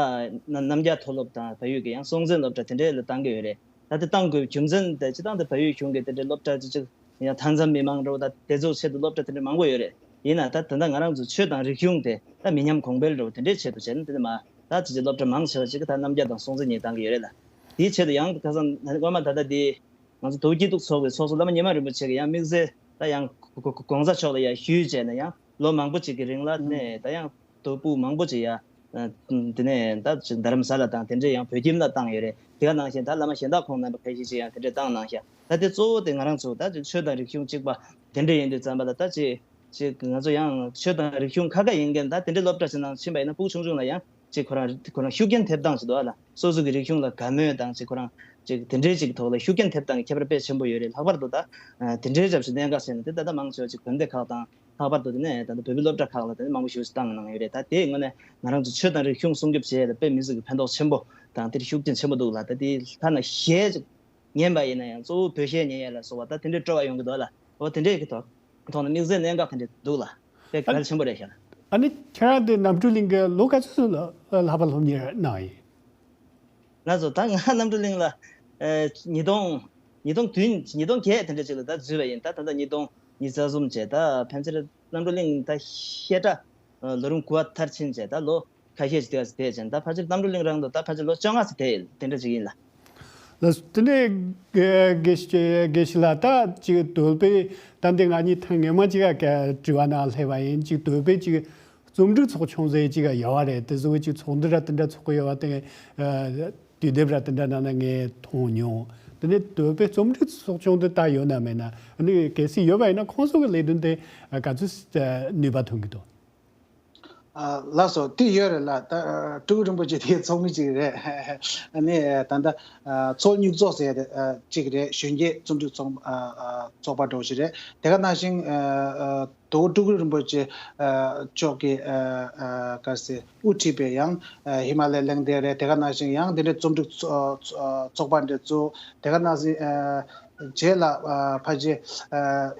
ན་རྣམ་རྒྱལ་མཐོ་སློབ་དང་ཕ་ཡུལ་གྱི་ཡང་སྲོང་བཙན་སློབ་གྲྭ་དེ་འདྲའི་ལ་བཏང་གི་ཡོད་རེད། ད་དེ་བཏང་དགོས་རྒྱུ་མཚན་དེ་སྤྱིར་བཏང་དེ་བལ་ཡུལ་གཞུང་གི་དེ་འདྲའི་སློབ་གྲྭ་ཅིག་ཅིག་ཡང་མཐའ་མཚམས་མི་མང་འདྲ་བོ་ད་དེ་ཚོའི་ཆེད་དུ་སློབ་གྲྭ་དེ་འདྲ་མང་པོ་ཡོད་རེད། ཡིན་ན་ད་ད་ལྟ་ང་རང་ཚོ་ཆོས་དང་རིག་གཞུང་དེ་ད་མི་ཉམས་གོང་འཕེལ་འདྲ་བོ་དེ་འདྲའི་ཆེད་དུ་བྱས་ན། དེ་ནས་མ་ད་ཅིག་ཅིག་སློབ་གྲྭ་མང་ཆེ་བ་ཅིག་གི་ད་རྣམ་རྒྱལ་དང་སྲོང་བཙན་གཉིས་བཏང་གི་ཡོད་རེད་ལ། དེའི་ཆེད་དུ་ཡང་ཁ་སང་སྔོན་མ་ད་ལྟ་དེ་ང་ཚོ་དོལ་སྐྱིད་སྡུག་ཚོགས་པའི་ཚོགས་གཙོ་བླ་མ་ཉི་མ་རིན་པོ་ཆེ་གིས་ཡང་དམིགས་བསལ་ད་ཡང་གོང་ས་མཆོག་ལ་ཡང་ཞུས་བྱས་ནས། ཡང་ལོ་མང་པོ་ཅིག་གི་རིང་ལ་ནས་ད་ཡང་དོལ་པོ་མང་པོ་ཅིག་ཡང་དེ་ནས་ད་རྡ་རམ་ས་ལ་དང་དེ་འདྲས་ཡང་བོད་ཁྱིམ་ལ་བཏང་ཡོད་རེད། དེ་ག་ནང་བཞིན་ད་བླ་མ་གཞན་དག་ཁོང་རྣམ་པ་ཁ་ཤས་ཅིག་ཡང་དེ་འདྲས་བཏང་གནང་ཤག་ད་དེ་གཙོ་བོ་དེ་ང་རང་ཚོ་ད་ཆོས་དང་རིག་གཞུང་གཅིག་པ་དེ་འདྲས་ཡིན་དུས་ཙམ་པ་ལ། ད་ཅིག་ཅིག་ང་ཚོ་ཡང་ཆོས་དང་རིག་གཞུང་ཁ་ཁ་ཡིན་མཁན་ད་དེ་འདྲས་སློབ་གྲྭ་ཅིག་ནང་ཕྱིན་པ་ཡིན་ན། ཕྲུ་གུ་ཆུང་ཆུང་ལ་ཡང་ ཅིག་ཁོ་རང་ཁོ་རང་ཤུགས་རྐྱེན་ཐེབས་སྟངས་ཅིག་འདུག་ཨ་ལ། སོ་སོ་གི་རིག་གཞུང་ལ་དགའ་མོས་དང་ཅིག་ཁོ་རང་ཅིག་དེ་འདྲའི་ཅིག་ཐོག་ལ་ཤུགས་རྐྱེན་ཐེབས་སྟངས་ཀྱི་ཁྱད་པར་དཔེ་ཆེན་པོ་ཡོད་རེད། ལྷག་པར་དུ་ད་དེ་འདྲའི་རྒྱབ་ཞུ་གནད་འགག་བྱས་ན་དེ་ད་ལྟ་མང་ཆེ་བ་ཅིག་དགོན་སྡེ་ཁག་དང་། ལྷག་པར་དུ་དེ་ནས་ད་ལྟ་བོད་མིའི་སློབ་གྲྭ་ཁག་ལ་དེ་ནས་མང་པོ་ཞིག་བཏང་གནང་ཡོད་རེད། ད་དེའི་ངོས་ནས་ང་རང་ཚོ་ཆོས་དང་རིག་གཞུང་སྲུང་སྐྱོབ་བྱེད་ཡས་ལ་དཔེ་མི་སྲིད་ཀྱི་ཕན་ཐོགས་ཆེན་པོ་དང་དེར་ཤུགས་རྐྱེན་ཆེན་པོ་འདུག་ལ། ད་དེའི་ཐ་ན་གཞས་ཅིག་ཉན་པ་ཡིན་ན་ཡང་གཙོ་བོ་བོད་གཞས་ཉན་ཡས་ལ་སོགས་པ་ད་དེ་འདྲའི་སྤྲོ་བ་ཡོང་གི་འདུག་ལ། འོ་དེ་འདྲའི་གི་ཐོག་ཐོག་ནས་དམིགས་བསལ་གནད་འགག་དེ་འདྲ་འདུག་ལ། དཔེ་གལ་ཆེན་པོ་རེད་ཤག་ལ། ཨ་ནི་ཁྱེད་རང་དེ་གནམ་གྲུ་གླིང་གི་ལོ་ག་ཚོད་ལ་ལྷག་པར་སློབ་གཉེར་གནང་ཡིན། ང་ཚོ་ད་ང་གནམ་གྲུ་གླིང་ལ་ཨེ་ཉིས་སྟོང་ཉིས་སྟོང་བདུན་ཉིས་སྟོང་བརྒྱད་དེ་འདྲ་ཅིག་ལ་ད་འཛུལ་བ་ཡིན། ད་ད་ལྟ་ཉིས་སྟོང་ཉི་ཤུ་རྩ་གསུམ་བྱས། ད་ཕལ་ཆེར་གནམ་གྲུ་གླིང་ད་བཤད་གྲྭ་ལོ་རིམ་དགུ་པ་མཐར་ཕྱིན་བྱས། ད་ལོ་ཁ་ཤས་ཅིག་དེ་ག་ཚོད་བསྡད་བྱས། ད་ཕལ་ཆེར་གནམ་གྲུ་གླིང་རང་དུ་ད་ཕལ་ཆེར་ལོ་བཅོ་ལྔ་ཙམ་བསྡད་ཡོད། དེ་འདྲ་ཅིག་ཡིན་ལ། ལགས་སོ། དེ་ནས་དགེ་དགེ་བཤེས་ལགས་ད་ཅིག་དོལ་པོའི་ད་འདི་ང་གཉིས་ཐེངས་སྔོན་མ་ཅིག་ག་དྲི་བ་ནང་སླེབས་པ་ཡིན། ཅིག་དོལ་པོའི་ཅིག་རྩོམ་སྒྲིག་ཚོགས་ཆུང་ཟེར་ཅིག་ཡོད་པ་རེད། དེ་ཚོ་གི་ཅིག་ཚོགས་འདུ་ར་དེ་འདྲ་ཚོགས་ཀྱི་ཡོད་པ་དེ་དུས་དེབ་ར་དེ་འདྲ་ནང་ན་ངས་མཐོང་མྱོང་། དེ་ནས་དོལ་པོའི་རྩོམ་སྒྲིག་ཚོགས་ཆུང་དེ་ད་ཡོད་ན་མེད་ན། ཨ་ནི་གལ་སྲིད་ཡོད་པ་ཡིན་ན་ཁོང་ཚོ་གི་ལས་དོན་དེ་ག་ཚོད་ནུས་པ་ཐོན་གྱི་འདུག་ཨ། ལགས་སོ། དེ་ཡོད་རེད་ལ། ད་སྤྲུལ་སྐུ་རིན་པོ་ཆེ་དེའི་ཚོགས་མི་གཅིག་རེད། ཨ་ནི་ད་ལྟ་ཚོགས་སྙིགས་ཚོགས་ཟེར་ཡ་དེ་གཅིག་རེད། གཞོན་སྐྱེས་རྩོམ་སྒྲིག་ཚོགས་ཨ་ཨ་ཚོགས་པ་འདྲ་བོ་ཞིག་རེད། དེ་ག་ནང་བཞིན་ཨ་ཨ་དོ་སྤྲུལ་སྐུ་རིན་པོ་ཆེ་ཨ་མཆོག་གིས་ཨ་ཨ་ག་རེ་ཟེར་དབུ་ཁྲིད་པའི་ཡང་ཨ་ཧི་མ་ལའི་གླེང་སྟེགས་རེད། དེ་ག་ནང་བཞིན་ཡང་དེ་འདྲའི་རྩོམ་སྒྲིག་ཚོ་ཨ་ཚོགས་པ་འདྲ་བཙུགས། དེ་ག་ནང་བཞིན་ཨ་རྗེས་ལ་ཨ་ཕལ་ཆེར་ཨ།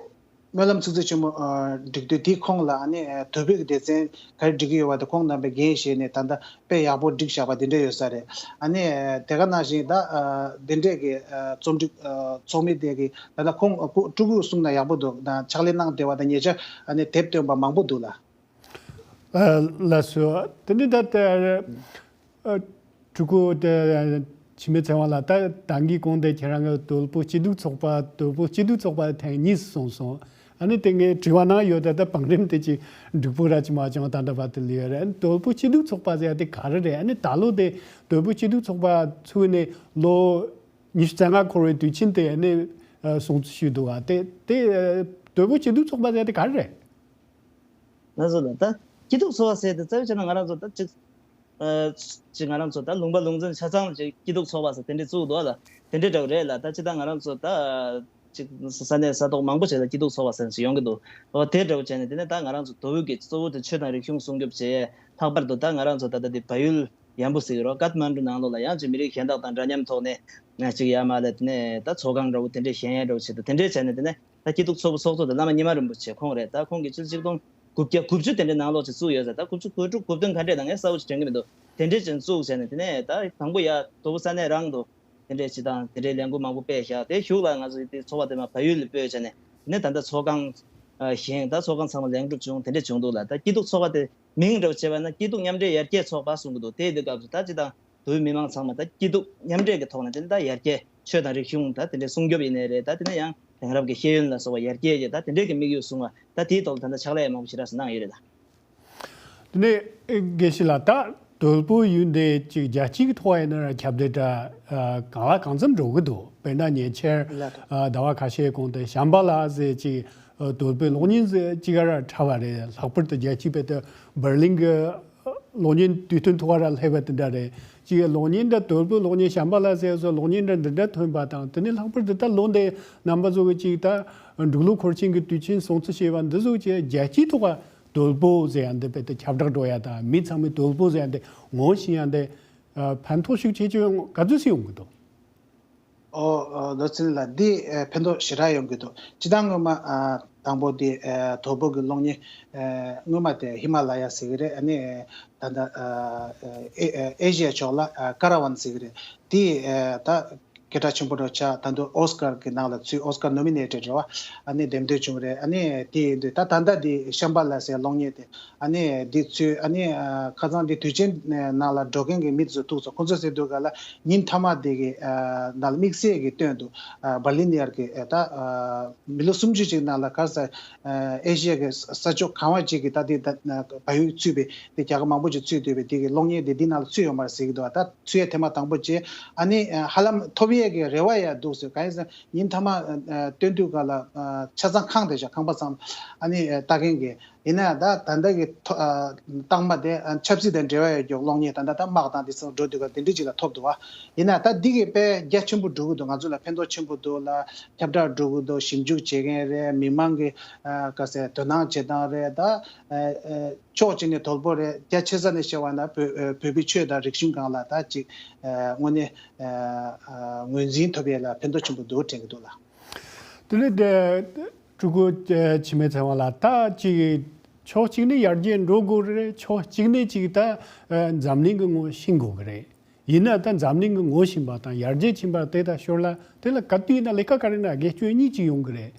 སྨོན་ལམ་ཚིག་བརྩི་ཆེན་མོ་ཨ་སྒྲིག་དུས་དེའི་ཁོངས་ལ་ཨ་ནི་ཨ་དོལ་པོའི་སྡེ་ཚན་ག་རེ་སྒྲིག་གི་ཡོད་པ་དེ་ཁོང་རྣམ་པས་འགན་བཞེས་ནས་ད་ལྟ་དཔེ་ཡག་པོ་སྒྲིག་བཞག་པ་དེ་འདྲ་ཡོད་ས་རེད། ཨ་ནི་ཨ་དེ་ག་ནང་བཞིན་ད་ཨ་དེ་འདྲས་ཀྱི་ཨ་རྩོམ་སྒྲིག་ཨ་ཚོགས་མི་དེ་གི་ད་ལྟ་ཁོང་ཨ་སྤྲུལ་སྐུ་གསུང་ན་ཡག་པོ་འདུག་དང་ཕྱག་ལས་གནང་བསྡད་པ་དང་ཉེ་ཆར་ཨ་ནི་དེབ་བཏོན་པ་མང་པོ་འདུག་ལ། ཨ་ལགས་སོ། དེ་ནི་ད་ལྟ་ཨ་སྤྲུལ་སྐུ་དེ་འཆི་མེད་ཚེ་དབང་ལགས། ད་ད་གིན་གོང་དེ་ཁྱེད་རང་གི་དོལ་པོ་སྐྱིད་སྡུག་ཚོགས་པ། དོལ་པོ་སྐྱིད་སྡུག་ཚོགས་པ་ཐེངས་གཉིས་སུ་གསུངས་སོང་། ཨ་ནི་དེ་ངས་དྲི་བ་གནང་ཡོད། ད་ལྟ་བང་རིམ་དེ་ཅིག་འགྲིག་པོ་ར་ཅིག་མ་བྱུང་། ད་ལྟ་བར་དུ་ལུས་ཡོད་རེད། དོལ་པོ་སྐྱིད་སྡུག་ཚོགས་པ་ཟེར་ཡ་དེ་ག་རེ་རེད། ཨ་ནི་ད་ལོ་དེ་དོལ་པོ་སྐྱིད་སྡུག་ཚོགས་པ་ཚུགས་ནས་ལོ་ཉི་ཤུ་རྩ་ལྔ་འཁོར་བའི་དུས་ཆེན་དེ་ཨ་ནི་ཨ་སྲུང་བརྩི་ཞུས་འདུག་ག་དེ་དེ་ཨ་དོལ་པོ་སྐྱིད་སྡུག་ཚོགས་པ་ཟེར་ཡ་དེ་ག་རེ་རེད། ང་ཚོ་ལ་ད་སྐྱིད་སྡུག་ཚོགས་པ་ཟེར་དེ་རྩ་བའི་ཆ་ནས་ང་རང་ཚོ་ད་ཅིག་ཨ་ཅིག་ང་རང་ཚོ་ད་ལུང་པ་ལུང་ཚན་ཆ་ཚང་ལ་ཅིག་སྐྱིད་སྡུག་ཚོགས་པ་ཟེར་དེ་འདྲས་བཙུགས་འདུག་ལ། དེ་འདྲས་འདྲ་བོ་རེད་ལ། ད་ཅི་ད་ང་རང་ཚོ་ད་ཅིག་ས་གནས་ས་ཐོག་མང་པོ་ཞིག་ལ་སྐྱིད་སྡུག་ཚོགས་པ་ཟེར་ཞིག་ཡོང་གི་འདུག་འོ་དེ་འདྲ་བོ་བྱས་ནས་དེ་ནས་ད་ང་རང་ཚོ་དོལ་པོ་གི་གཙོ་བོ་དེ་ཆོས་དང་རིག་གཞུང་སྲུང་སྐྱོབ་བྱས། ལྷག་པར་དུ་ད་ང་རང་ཚོ་ད་ལྟ་དེ་བལ་ཡུལ་ཡམ་བུ་ཟེར་གི་རོ། ཀཏ་མན་ཌུ་ནང་ལོགས་ལ་ཡང་ཅིག་མི་རིགས་གཞན་དག་དང་འདྲ་མཉམ་ཐོག་ནས་ང་ཅིག་ཡ་མ་ལ་དེ་ནས་ད་ཚོགས་ཁང་འདྲ་བོ་དེ་འདྲས་བཞེངས་ཡས་འདྲ་བོ་བྱས་འདུག་དེ་འདྲས་བྱས་ནས་དེ་ནས། ད་སྐྱིད་སྡུག་ཚོགས་པ་ཚོགས་གཙོ་དེ་བླ་མ་ཉི་མ་རིན་པོ་ཆེ་ཁོང་རེད། ད་ཁོང་གིས་ཕྱི་ལོ་ཆིག་སྟོང་དགུ་བརྒྱ་དགུ་བཅུ་དེ་འདྲའི་ནང་ལོགས་ཅིག་བཙུགས་ཡོད་ཟེར། ད་དགུ་བཅུ་དགུ་དྲུག་དགུ་བདུན་ག་འདྲས་ད་ངས་གསལ་པོ་ཅིག་དྲན་གྱི་མི་འདུག་དེ་འདྲས་ཅིག་བཙུགས་བྱས་ནས་དེ་ནས་ད་དང་པོ་ཡ་དོལ་པོ་ས་གནས་རང་དུ་དེ་འདྲས་ཅིག་དང་དེ་འདྲའི་ལས་འགུལ་མང་པོ་སྤེལ་བཞག་དེ་གཞུག་ལ་ང་ཚོ་དེ་ཚོགས་པ་དེ་མ་བལ་ཡུལ་ལ་སྤོས་བྱས་ནས་དེ་ནས་ད་ལྟ་ཚོགས་ཁང་བཞེངས། ད་ཚོགས་ཁང་ཚང་མ་ལེགས་གྲུབ་བྱུང་། དེ་འདྲས་བྱུང་འདུག་ལ། ད་སྐྱིད་སྡུག་ཚོགས་པ་དེ་མིང་འདྲ་བོ་བྱས་པ་ན་སྐྱིད་སྡུག་མཉམ་འབྲེལ་ཡར་རྒྱས་ཚོགས་པ་གསུང་གི་འདུག་དེ་དུས་སྐབས་སུ་ད་ཅི་དང་དོལ་མི་མང་ཚང་མ་ད་སྐྱིད་སྡུག་མཉམ་འབྲེལ་གྱི་ཐོག་ནས་དེ་ནི་ད་ཡར་རྒྱས་ཆོས་དང་རིག་གཞུང་ད་དེ་འདྲའི་སྲུང་སྐྱོབ་ཡིན་ནའི་རེད། ད་དེ་ནས་ཡང་དེང་རབས་ཀྱི་ཤེས་ཡོན་ལ་སོགས་པ་ཡར་རྒྱས་ཀྱི་ད་དེ་འདྲའི་གི་དམིགས་ཡུལ་བཟུང་བ་ད་དེའི་ཐོག་ལ་ད་ལྟ་ཕྱག་ལས་མང་པོ་ཞེ་དྲག་ཙམ་གནང་ཡོད་རེད་ད། དེ་ནས་དགེ་བཤེས་ལགས་ད་དོལ་པོ་ཡུལ་འདི་ཅིག་རྒྱལ་སྤྱིའི་ཐོག་ཡིན་ན་ར་ཁྱབ་བརྡལ་འདྲ་ཨ་གང་ལ་གང་འཚམ་འགྲོ་གི་འདུག་དཔེར་ན་ཉེ་ཆར་ལགས། ཨ་ཟླ་བ་ཁ་ཤས་གོང་དུ་ཤམ་བྷ་ལ་ཟེར་ཅིག་ཨ་དོལ་པོའི་གློག་བརྙན་ཟེར་ཅིག་ར་འཁྲབ་པ་རེད། ལྷག་པར་དུ་རྒྱལ་སྤྱིའི་དཔེ་དེ་འབར་ལིན་གྱི་གློག་བརྙན་དུས་སྟོན་ཐོག་ར་སླེབས་པ་དེ་འདྲ་རེད། ཅིག་གློག་བརྙན་འདྲ་དོལ་པོའི་གློག་བརྙན་ཤམ་བྷ་ལ་ཟེར་སོགས་གློག་བརྙན་འདྲ་འདི་འདྲ་ཐོན་པ་དང་། དེ་ནས་ལྷག་པར་དུ་ད་ལོ་འདི་རྣམ་པ་ཚོ་གི་ཅིག་ད་འབྲུག་ལོ་འཁོར་ཆེན་གྱི་དུས་ཆེན་སྲུང་བརྩི་བྱས་པ་འདི་ཚོ་ཅིག་རྒྱལ་སྤྱིའི་ཐོག་ག་དོལ་པོ་ཟེར་ཡ་འདི་དཔེ་དེ་ཁྱབ་བསྒྲགས་འགྲོ་ཡ་དང་མི་ཚང་མས་དོལ་པོ་ཟེར་ཡ་འདི་ངོ་ཤེས་ཡ་འདི་ཕན་ཐོགས་ཤུགས་ཆེ་ཆེ་ག་ཚོད་སུ་ཡོང་གི་འདུག་ཨོ། ཨོ། ལོ་ཚན་ལ་འདི་ཨ་ཕན་ཐོགས་ཞེ་དྲག་ཡོང་གི་འདུག་སྤྱི་བཏང་སྔོན་མ་ཨ་དང་པོ་འདི་ཨ་དོལ་པོ་གི་གློག་བརྙན་ཨ་སྔོན་མ་དེ་ཧི་མ་ལ་ཡ་ཟེར་གི་རེད། ཨ་ནི་ད་ལྟ་ཨ་ཨེ་ཨེ་ཤི་ཡ་ཕྱོགས་ལ་ཨ་ཀ་ར་ཝན་ཟེར་གི་རེད། འདི་ཨ་ད་སྐད་གྲགས་ཆེན་པོ་རུ་ཆགས། ད་དུང་ཨོ་སི་ཀར་གི་ནང་ལ་ཚུད། ཨོ་སི་ཀར་ནོ་མི་ནེ་ཊེཌ་རེད་བ། ཨ་ནི་འདེམས་ཐོན་བྱུང་རེད། ཨ་ནི་དེ་ཡིན་དུས་ད་ད་ལྟ་འདི་ཤམ་བྷ་ལ་ཟེར་གློག་བརྙན་དེ། ཨ་ནི་འདི་ཚུད། ཨ་ནི་ཨ་ཁ་སང་འདི་དུས་ཆེན་ནང་ལ་འགྲོ་མཁན་གྱི་མི་ཚོ་ཐུག་སོང་། ཁོང་ཚོ་ཟེར་དུས་ག་ལ་ཉིན་མཐའ་མ་དེ་གི་ཨ་ནང་ལ་དམིགས་བསལ་གྱི་སྟོན་འདུག་ཨ་འབར་ལིན་ཡར་གྱི་ཨ་ད་ཨ་མི་ལོ་སུམ་ཅུ་ཅིག་ནང་ལ་ག་རེ་ཟེར་ཨ་ཨེ་ཤི་ཡ་གི་ས་ས་ཕྱོགས་གང་བ་ཅིག་གི་ད་དེ་ད་བལ་ཡུལ་ཚུད་པའི་དེ་རྒྱལ་ཁབ་མང་པོ་ཅིག་ཚུད་སྡོད་པའི་དེ་གི་གློག་བརྙན་དེ་འདི་ནང་ལ་ཚུད་ཡོད་མ་རེད་ཟེར་གྱི་འདུག་ཨ་ད་ཚུད་ཡ་ཐེངས་མ་དང་པོ་བྱས། ཨ་ནི་ཨ་ཧ་ལམ་ཐོབ་ཡས་ཀྱི་རེ་བ་ཡ་འདུག་ཟེར། གང་ཡིན་ཟེར་ན་ཉིན་མཐའ་མ་ཨ་ཨ་སྟོན་དུས་ག་ལ་ཨ་ཆ་ཚང་ཁང་དེ་བཞག་ཁང་པ་ཚང་ཨ་ནི་ཨ་ལྟ་མཁན་གྱི་ ཡིན་ན་ད་ད་ལྟ་གི་ཐོ་ཨ་རྟགས་མ་དེ་ཨ་ཆབ་སྲིད་དང་འབྲེལ་བ་ཡོད་རྒྱུ་གློག་བརྙན་ད་ལྟ་ད་དམག་དང་དེ་ཚོ་འགྲོ་དུས་སྐབས་དེ་འདྲ་ཅིག་ལ་ཐོབ་འདུག་བ། ཡིན་ན་ད་འདི་གི་དཔེ་རྒྱ་ཆེན་པོ་འགྲོ་གི་འདུག་ང་ཚོ་ལ་ཕན་ཐོགས་ཆེན་པོ་འདུག་ལ། ཁྱབ་བསྒྲགས་འགྲོ་གི་འདུག་ཞིབ་འཇུག་བྱེད་མཁན་རེད། མི་མང་གི་ཨ་ག་ཟེར་དོ་སྣང་བྱེད་སྟངས་རེད། ད་ཨ་ཨ་ཕྱོགས་གཅིག་ནས་དོལ་པོ་རེད། རྒྱ་ཆེ་ས་ནས་བཤད་པ་ན་བོད་ཨ་བོད་པའི་ཆོས་དང་རིག་གཞུང་སྒང་ལ་ད་ཅིག་ཨ་དངོས་གནས་ཨ་ཨ་ངོས་འཛིན་ཐོབ་ཡས་ལ་ཕན་ཐོགས་ཆེན་པོ་འདུག་དྲན་གི་འདུག་ལ། དེ་ནས་དེ་སྤྲུལ་སྐུ་ཨ་འཆི་མེད་ཚེ་དབང་ལགས། ད་ཅིག་ཕྱོགས་གཅིག་ནས་ཡར་རྒྱས་འགྲོ་དགོས་རེད། ཕྱོགས་གཅིག་ནས་ཅིག་ད་ཨ་འཛམ་གླིང་གི་ངོ་ཤེས་དགོས་གི་རེད། ཡིན་ན་ད་འཛམ་གླིང་གི་ངོ་ཤེས་པ་དང་ཡར་རྒྱས་ཕྱིན་པ་དེ་དང་ཞོར་ལ་དེ་ལ་ག་དུས་ཡིན་ན་ལས་ཀ་ག་རེ་ན་དགེ་སྐྱོན་གཉིས་ཅིག་ཡོང་གི་རེད།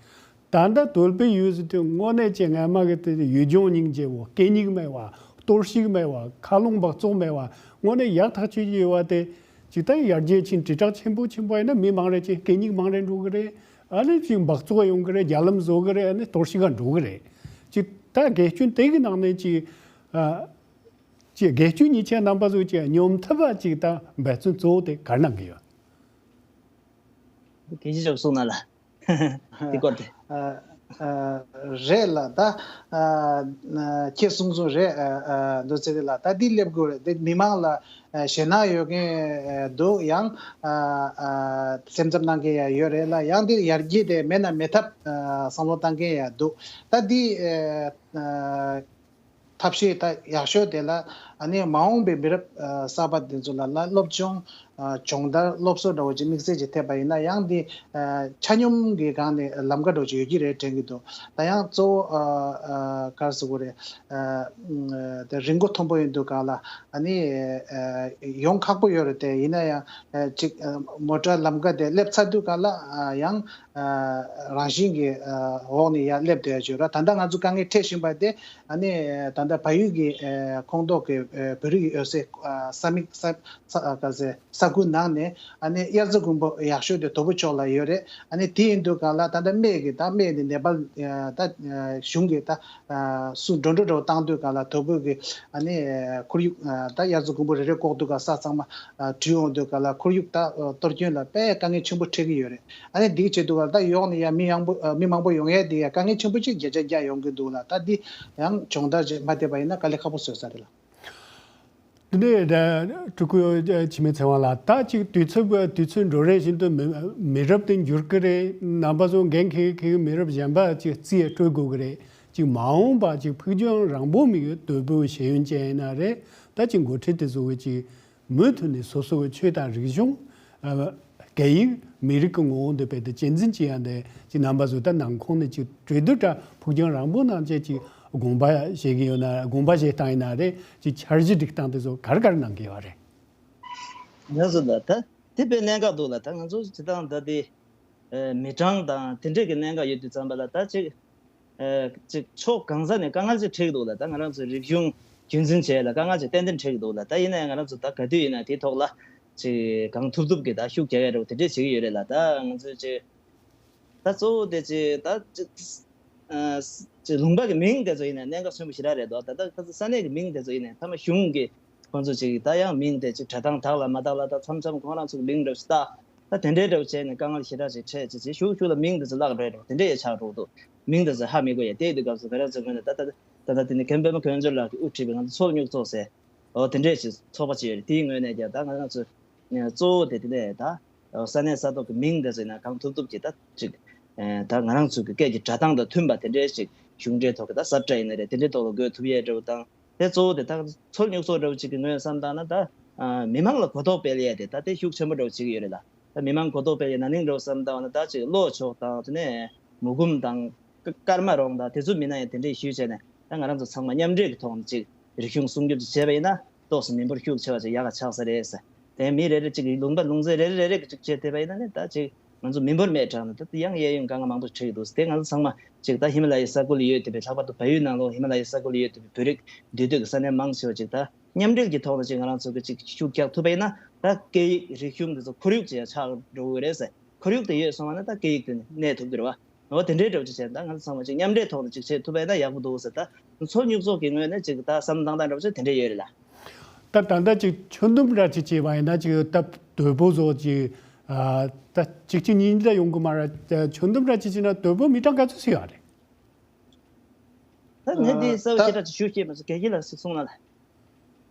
ད་ལྟ་དོལ་པོའི་ཡུལ་ཟེར་དུས་དངོས་གནས་ཀྱི་སྔ་མ་གི་དེ་ཡུལ་ལྗོངས་སྙིང་རྗེ་བོ། གད་སྙིགས་མེད་པ། གཏོར་བཤིག་མེད་པ། མཁའ་རླུང་འབག་བཙོག་མེད་པ། དངོས་གནས་ཡག་ཐག་ཆོད་ཀྱི་ཡོད་པ་དེ། ཅིག་ད་ཡར་རྒྱས་ཕྱིན་དྲིལ་བསྒྲགས་ཆེན་པོ་ཕྱིན་པ་ཡིན་ན་མི་མང་རེ་ཅིག་གད་སྙིགས་མང་རེ་འགྲོ་གི་རེད། ཨ་ནི་ཅིག་འབག་བཙོག་ཡོང་གི་རེད། རྒྱ་ལམ་བཟོ་གི་རེད། ཨ་ནི་གཏོར་བཤིག་ག་འགྲོ་གི་རེད། ཅིག་ད་དགེ་སྐྱོན་དེ་གི་ནང་ནས་ཅིག་ཨ། ཅེས་དགེ་སྐྱོན་གཉིས་ཆ་རྣམ་པ་ཚོ་ཅེས་སྙོམས་ཐུབ་པ་ཅིག་དང་འབད་བརྩོན་གཙོ་བོ་དེ་ག་རེ་གནང་གི་ཡོད། དགེ་བཤེས་མཆོག་གསུང་གནང་ལ། དེ་སྐོར་དེ། ཨ་ཨ་རེད་ལ་ད་ཨ་ཨ་ཁྱེད་གསུང་གསུང་རེད། ཨ་ཨ་མདོ་ཚེ་རིང་ལགས། ད་འདི་སླེབས་དགོས་རེད། འདི་མི་མང་ལ་ཨ་ཞེད་སྣང་ཡོད་མཁན་ཨ་འདུག་ཡང་ཨ་ཨ་སེམས་འཚབ་གནང་མཁན་ཡང་ཡོད་རེད་ལ། ཡང་འདི་ཡར་རྒྱས་དེ་མེད་ན་མེད་ཐབས་ཨ་བསམ་བློ་བཏང་མཁན་ཡང་འདུག་ད་འདི་ཨ་ཨ། ཐབས་ཤེས་ད་ཡག་ཤོས་དེ་ལ་ཨ་ནི་མ་འོངས་པའི་མི་རབས་ཨ་གསར་པ་དེ་ཚོ་ལ་ལ་སློབ་སྦྱོང་ཨ་སྦྱོང་བརྡར་སློབ་གསོ་འདྲ་བོ་ཅིག་དམིགས་བསལ་ཅིག་ཐེབས་པ་ཡིན་ན། ཡང་འདི་ཨ་ཆ་སྙོམས་ཀྱི་སྒང་ནས་ལམ་ཁ་འདྲ་བོ་ཅིག་ཡོད་ཀྱི་རེད་དྲན་གྱི་འདུག་ད་ཡང་གཙོ་བོ་ཨ་ཨ་ག་རེ་ཟེར་དགོས་རེད། ཨ་དེ་རིན་གོང་མཐོན་པོ་ཡིན་དུས་སྒང་ལ་ཨ་ནི་ཨ་ཡོང་ཁག་པོ་ཡོད་རེད་དེ། ཡིན་ན་ཡང་ཨ་ཅིག་ཨ་མོ་ཊ་ལམ་ཁ་དེ་སླེབས་ཚར་དུས་སྒང་ལ་ཨ་ཡང་ཨ་རང་བཞིན་གྱིས་ཨ་འོག་ནས་ཡར་སླེབས་བསྡད་ཡོད་རེད། ད་ལྟ་ང་ཚོ་དཀའ་ངལ་འཕྲད་བཞིན་པ་དེ། ཨ་ནི་ད་ལྟ་བལ་ཡུལ་གྱི་ཨ་ཁོངས་གཏོགས་ཀྱི་ཨ་བོད་རིགས་ཀྱི་འོད་ཟེར་ཨ་ས་མིག་ས་ས་ཨ་ག་ཟེ་ས་ཁུལ་ནང་ནས་ཨ་ནི་དབྱར་རྩྭ་དགུན་འབུ་ཡག་ཤོས་དེ་དོལ་པོ་ཕྱོགས་ལ་ཡོད་རེད། ཨ་ནི་དེ་ཡིན་དུས་སྒང་ལ་ད་ལྟ་སྨད་ཀྱི་ད་སྨད་ནས་ནེ་པཱལ་ཨ་ད་ཨ་གཞུང་གི་ད་ཨ་སུ་འགྲོ་འགྲོ་འགྲོ་བཏང་དུས་སྒང་ལ་དོལ་པོ་གི་ཨ་ནི་ཨ་ཁོར་ཡུག་ཨ་ད་དབྱར་རྩྭ་དགུན་འབུ་རེ་རེ་བཀོག་དུས་སྒང་ས་ཚང་མ་ཨ་བྲུས་འོང་དུས་སྒང་ལ་ཁོར་ཡུག་ད་ཨ་གཏོར་སྐྱོན་ལ་དཔེ་དཀའ་ངལ་ཆེན་པོ་འཕྲད་ཀྱི་ཡོད་རེད། ཨ་ནི་འདི་བྱེད་དུས་སྒང་ལ་ད་ཡོག་ནས་ཡ་མི་ཡང་པོ་ཨ་མི་མང་པོ་ཡོང་ཡས་འདི་ཡ་དཀའ་ངལ་ཆེན་པོ་ཅིག་བརྒྱ་ཆ་བརྒྱ་ཡོང་གི་འདུག་ལ། ད་འདི་ཡང་སྦྱོང་བརྡར་ཅིག་མ་བསྡད་པ་ཡིན་ན་དཀའ་ལས་ཁག་པོ་བཟོས་ས་རེད་ལ། འདི་ནས་ད་སྤྲུལ་སྐུ་འཆི་མེད་ཚེ་དབང་ལགས། ད་ཅིག་དུས་ཚོད་དུས་ཚོད་འགྲོ་རེ་བཞིན་དུ་མི་མི་རབས་དེ་འགྱུར་གི་རེད། རྣམ་པ་ཚོ་འགན་འཁྱེར་འཁྱེར་མི་རབས་གཞན་པ་ཅིག་རྩིས་སྤྲོད་དགོས་གི་རེད། ཅིག་མ་འོངས་པ་ཅིག་ཕུགས་རྒྱང་རིང་པོ་མི་ཡོད་དོལ་པོའི་ཤེས་ཡོན་ཅན་ཡིན་ན་རེད། ད་ཅིག་འགོ་ཁྲིད་དེ་བཟོ་གི་ཅིག་མུ་མཐུད་ནས་སོ་སོ་གི་ཆོས་དང་རིག་གཞུང་། ཨ། སྐད་ཡིག་མི་རིགས་ཀྱི་ངོ་བོ་འདི་རྦད་དེ་གཅེས་འཛིན་བྱེད་ཡ་འདི་ཅིག་རྣམ་པ་ཚོས་ད་ནང་ཁོངས་ནས་ཅིག་གྲོས་བསྡུར་འདྲ་ཕུགས་རྒྱང་རིང་པོ་གནང་བྱས་ཅིག་དགོངས་པ་བཞེས་ཀྱི་ཡོད་ན། དགོངས་པ་བཞེས་སྟངས་ཡིན་ན་རེད། ཅིག་འཆར་གཞི་སྒྲིག་སྟངས་དེ་ཚོ་ག་རེ་ག་རེ་གནང་གི་ཡོད་རེད། ང་ཚོ་ལ་ད་དེ་དཔེ་གནད་འགག་འདུག་ལ། ད་ང་ཚོ་སྤྱིར་བཏང་ད་དེ་ཨ་མི་གྲངས་དང་དེ་འདྲས་ཀྱི་གནད་འགག་ཡོད་དུས་ཙམ་པ་ལ་ད་ཅིག་ཨ་ཅིག་ཕྱོགས་གང་ས་ནས་དཀའ་ངལ་ཅིག་འཕྲད་ཀྱི་འདུག་ལ། ད་ང་རང་ཚོ་རིག་གཞུང་རྒྱུན་འཛིན་བྱེད་ཡ་ལ་དཀའ་ངལ་ཅིག་ཏན་ཏན་འཕྲད་ཀྱི་འདུག་ལ། ད་ཡིན་ན་ཡང་ང་རང་ཚོ་ད་ག་དུས་ཡིན་ན་དེའི་ཐོག་ལ་ཅིག་གང་ཐུབ་ཐུབ་ཀྱིས་ད་ཤུགས་རྒྱག་ཡ་འདྲ་བོ་དེ་འདྲས་བྱེད་ཀྱི་ཡོད་རེད་ལ། ད་ང་ཚོས་ཅིག་ད་གཙོ་བོ་དེ་ཅིག་ད་ཅིག་ཨ་ཅིག་ལུང་པ་གི་མིང་དེ་ཚོ་ཡིན་ན་གནད་འགག་ཆེན་པོ་ཞེ་དྲག་རེད་དོ། ད་ལྟ་ཁ་སང་ས་གནས་ཀྱི་མིང་དེ་ཚོ་ཡིན་ན་མཐའ་མ་གཞུང་གི་ཁོང་ཚོ་ཅིག་ད་ཡང་མིང་དེ་ཅིག་གྲྭ་ཐང་དག་ལ་མ་དག་ལ། ད་མཚམས་མཚམས་ཁོང་རང་ཚོ་གི་མིང་འདྲ་བོ་ཞིག་བཏགས། ད་དེ་འདྲའི་འདྲ་བོ་བྱས་ནས་དཀའ་ངལ་ཞེ་དྲག་ཅིག་འཕྲད་ཅིག་ཅིག་ཤུགས་ཤུགས་ལ་མིང་དེ་ཚོ་བརླག་འགྲོ་ཡ་འདྲ་བོ་དེ་འདྲ་ཡང་ཆགས་འགྲོ་གི་འདུག་མིང་དེ་ཚོ་ཧ་མི་གོ་ཡ། དེ་དུས་སྐབས་སུ་ང་རང་ཚོའི་ངོས་ནས་ད་ད་ད་ད་དེ་ནི་མཁན་པད་མ་དཀོན་མཆོག་ལགས་ཀྱིས་དབུ་ཁྲིད་པའི་ང་ཚོ་ཚོགས་སྙུག་ཚོགས་ཟེར། འོ་དེ་འདྲས་ཅིག་ཚོགས་པ་ཅིག་ཡོད་རེད། དེའི་ངོས་ནས་ཀྱང་ད་ང་རང་ཚོ་གཙོ་བོ་དེ་དེ་ནས་ད་ས་གནས་ས་ཐོག་གི་མིང་དེ་ཚོ་ཡིན་ན་གང་ཐུབ་ཐུབ་ཀྱིས་ད་ཅིག་ད་ང་རང་ཚོ་གི་སྐད་ཀྱི་སྒྲ་གདངས་དང་མཐུན་པ་དེ་འདྲས་ཅིག་གཞུང་འབྲེལ་ཐོག་གི་ད་ས་བཀྲ་ཡིན་ན་རེད། དེ་འདྲའི་ཐོག་ལ་འགོད་ཐུབ་ཡས་འདྲ་བོ་དང་། དེ་གཙོ་བོ་དེ་ད་ཚོགས་སྙུག་ཚོགས་འདྲ་བོ་ཅིག་གི་ངོས་བསམ་བཏང་ན་ད་མི་མང་ལ་གོ་རྟོགས་སྤེལ་ཡས་དེ་ད་དེ་ཤུགས་ཆེན་པོ་འདྲ་བོ་བྱེད་ཀྱི་ཡོད་རེད་ལ། ད་མི་མང་གོ་རྟོགས་སྤེལ་ཡས་ན་ནིང་འདྲ་བོ་བསམ་བཏང་བ་ན་ད་ཅིག་བློ་མཆོག་དང་དེ་ནས་མུ་ཁུམ་དང་། ཀརྨ་རོང་དང་དེ་ཚོ་མིན་ན་ཡང་དེ་འདྲས་ཞུས་བྱས་ནས་ད་ང་རང་ཚོ་ཚང་མ་མཉམ་འབྲེལ་གྱི་ཐོག་ནས་ཅིག་རིག་གཞུང་སྲུང་སྐྱོབ་ཅིག་བྱས་པ་ཡིན་ན་ཏོག་ཙམ་མི་འབོར་ཤུགས་ཆེ་བ་ཅིག་ཡག་ག་ཆགས་ས་རེད་ཟེར། དེ་མི་རེ་རེ་ཅིག་གི་ལུང་པ་ལུང་ཚན་རེ་རེ་རེ་རེ་གི་ཅིག་བྱས་བསྡད་པ་ཡིན་ན་ནི་ད་ཅིག་ང་ཚོ་མི་འབོར་མེད་དྲགས་ན་ད་དེ་ཡང་གཡས་གཡོན་དཀའ་ངལ་མང་པོ་འཕྲད་ཀྱི་འདུག་དེ་ང་ཚོ་ཚང་མ་ཅིག་ད་ཧི་མ་ལ་ཡའི་ས་ཁུལ་ཡོད་དེ་བས་ལྷག་པར་དུ་བལ་ཡུལ་ནང་ལོགས་ཧི་མ་ལ་ཡའི་ས་ཁུལ་ཡོད་དེ་བས་བོད་རིགས་འདུས་སྡོད་ཀྱི་ས་གནས་མང་ཆེ་བ་ཅིག་ད་མཉམ་འབྲེལ་གྱི་ཐོག་ནས་ཅིག་ང་རང་ཚོ་གི་ཅིག་ཤུགས་རྒྱག་ཐུབ་པ་ཡིན་ན་ད་སྐད་ཡིག་རིག་གཞུང་འདི་ཚོ་ཁོར་ཡུག་ཅིག་ཡང་ཆགས་འགྲོ་གི་རེད་ཟེར། ཁོར་ཡུག་དེ་ཡོད་སོང་བ་ན་ད་སྐད་ཡིག་དེ་གནས་ཐུབ་ཀྱི་རེད་བ། འོ་དེ་འདྲའི་འདྲ་བོ་ཅིག་བྱས་ན་ད་ང་ཚོ་ཚང་མ་ཅིག་མཉམ་འབྲེལ་ཐོག་ནས་ཅིག་བྱེད་ཐུབ་པ་ཡིན་ན་ཡག་པོ་འདུག་ཟེར། ད་ཚོགས་སྙུག་ཚོགས་ཀྱི་ངོས་ནས་ཅིག་ད་བསམ་བློ་བཏང་སྟངས་འདྲ་བོ་ཅིག་དེ་འདྲ་ཡོད་རེད་ལ། ད་ད་ལྟ་ཅིག་ཆོད་འདུམ་འདྲ་ཅིག་བྱས་པ་ཡིན་ན་ཅིག་ད་དོལ་པོ་ཚོ་ཅིག་ཨ་ད་གཅིག་གཅིག་གཉིས་གཉིས་ད་ཡོང་གི་མ་རེད། ད་ཆོད་འདུམ་འདྲ་ཅིག་བྱས་ན་དོལ་པོ་མི་གྲངས་ག་ཚོད་ཅིག་ཡོད་རེད། ད་ངས་འདི་གསལ་པོ་ཞེ་དྲག་ཅིག་ཞུ་ཤེས་མ་སོང་། རྒན་ཁྱེད་ལ་ཞིག་གསུངས་ན་ལ།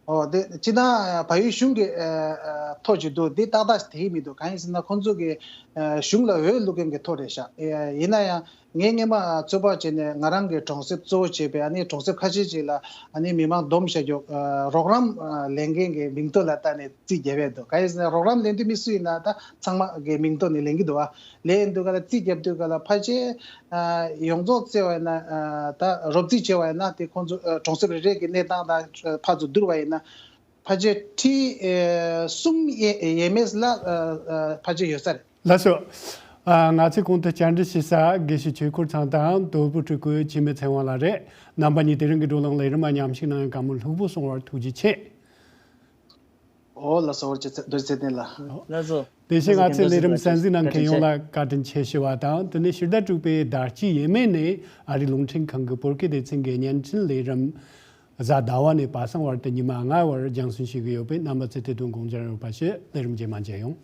ཨོ་དེ་སྤྱིར་བཏང་བལ་ཡུལ་གཞུང་གི་ཨ་ཨ་ཐོ་ཅིག་འདུག་འདི་ཏག་ཏག་དེ་ཡིན་མི་འདུག་གང་ཡིན་ཟེར་ན་ཁོང་ཚོ་གི་ཨ་གཞུང་ལ་འོས་བླུག་མཁན་གྱི་ཐོ་རེད་ཤག་ཨེ་ཡིན་ན་ཡང་ངས་སྔོན་མ་ཚོད་དཔག་བྱས་ནས་ང་རང་གི་གྲོང་གསེབ་གཙོ་བོ་བྱས་པའི་ཨ་ནི་གྲོང་གསེབ་ཁ་ཤས་ཅིག་ལ་ཨ་ནི་མི་མང་བསྡོམས་བཞག་རྒྱུ་ཨ་རོགས་རམ་ཨ་ལེན་མཁན་གྱི་མིང་ཐོ་ལ་བལྟས་ནས་རྩིས་རྒྱབ་ཡས་འདུག་གང་ཡིན་ཟེར་ན་རོགས་རམ་ལེན་དུས་མི་སུ་ཡིན་ན་ད་ཚང་མ་གི་མིང་ཐོ་ནས་ལེན་གྱི་འདུག་ཨ། ལེན་དུས་ག་ལ་རྩིས་རྒྱབ་དུས་ག་ལ་ཕལ་ཆེར་ཨ་ཡོངས་རྫོགས་བརྩིས་པ་ཡིན་ན་ཨ་ད་རོབ་རྩིས་བྱས་པ་ཡིན་ན་དེ་ཁོང་ཚོ་ཨ་གྲོང་གསེབ་རེ་རེ་གི་གནས་སྟངས་དང་ཕར་ཚུར་བསྡུར་བ་ཡིན་ན་ཕལ་ཆེར་ཁྲི་ཨ་གསུམ་ཡས་ཡས་མས་ལ་ཨ་ཨ་ཕལ་ཆེར་ཡོད་ས་རེད། ལགས་སོ། ཨ་ང་ཚོས་གོང་དུ་བཅར་འདྲི་ཞུས་ས་དགེ་བཤེས་ཆོས་འཁོར་ཚང་དང་དོལ་པོ་སྤྲུལ་སྐུ་འཆི་མེད་ཚེ་དབང་ལགས་རེད། རྣམ་པ་གཉིས་དེ་རིང་གི་བགྲོ་གླེང་ལས་རིམ་མ་ཉམས་ཞིབ་གནང་བའི་བཀའ་མོལ་ལྷུག་པོ་གསུང་བར་ཐུགས་རྗེ་ཆེ། ཨོ་ལགས་སོ། འོར་ཅེ་རྡོ་རྗེ་ཚེ་བརྟན་ལགས། ལགས་སོ། དེ་བཞིན་ང་ཚོའི་ལས་རིམ་གསན་གཟིགས་གནང་མཁན་ཡོངས་ལ་བཀའ་དྲིན་ཆེ་ཞུ་བ་དང་དེ་ནས་ཕྱི་ཟླ་དྲུག་པའི་ཟླ་གཅིག་ཡས་མས་ནས་ཨ་རིའི་རླུང་འཕྲིན་ཁང་གི་བོད་སྐད་སྡེ་ཚན་གྱི་བརྙན་འཕྲིན་ལས་རིམ་གཟའ་ཟླ་བ་ནས་བ་སང་བར་དུ་ཉི་མ་ལྔ་བར་རྒྱང་སྲིང་བྱེད་ཀྱི་ཡོད་པས་རྣམ་པ་ཚོས་དེ་དོན་དགོངས་འཇགས་ཡོད་པ་ཞུ། ལས་རིམ་རྗེས་མ་མཇལ་ཡོང་།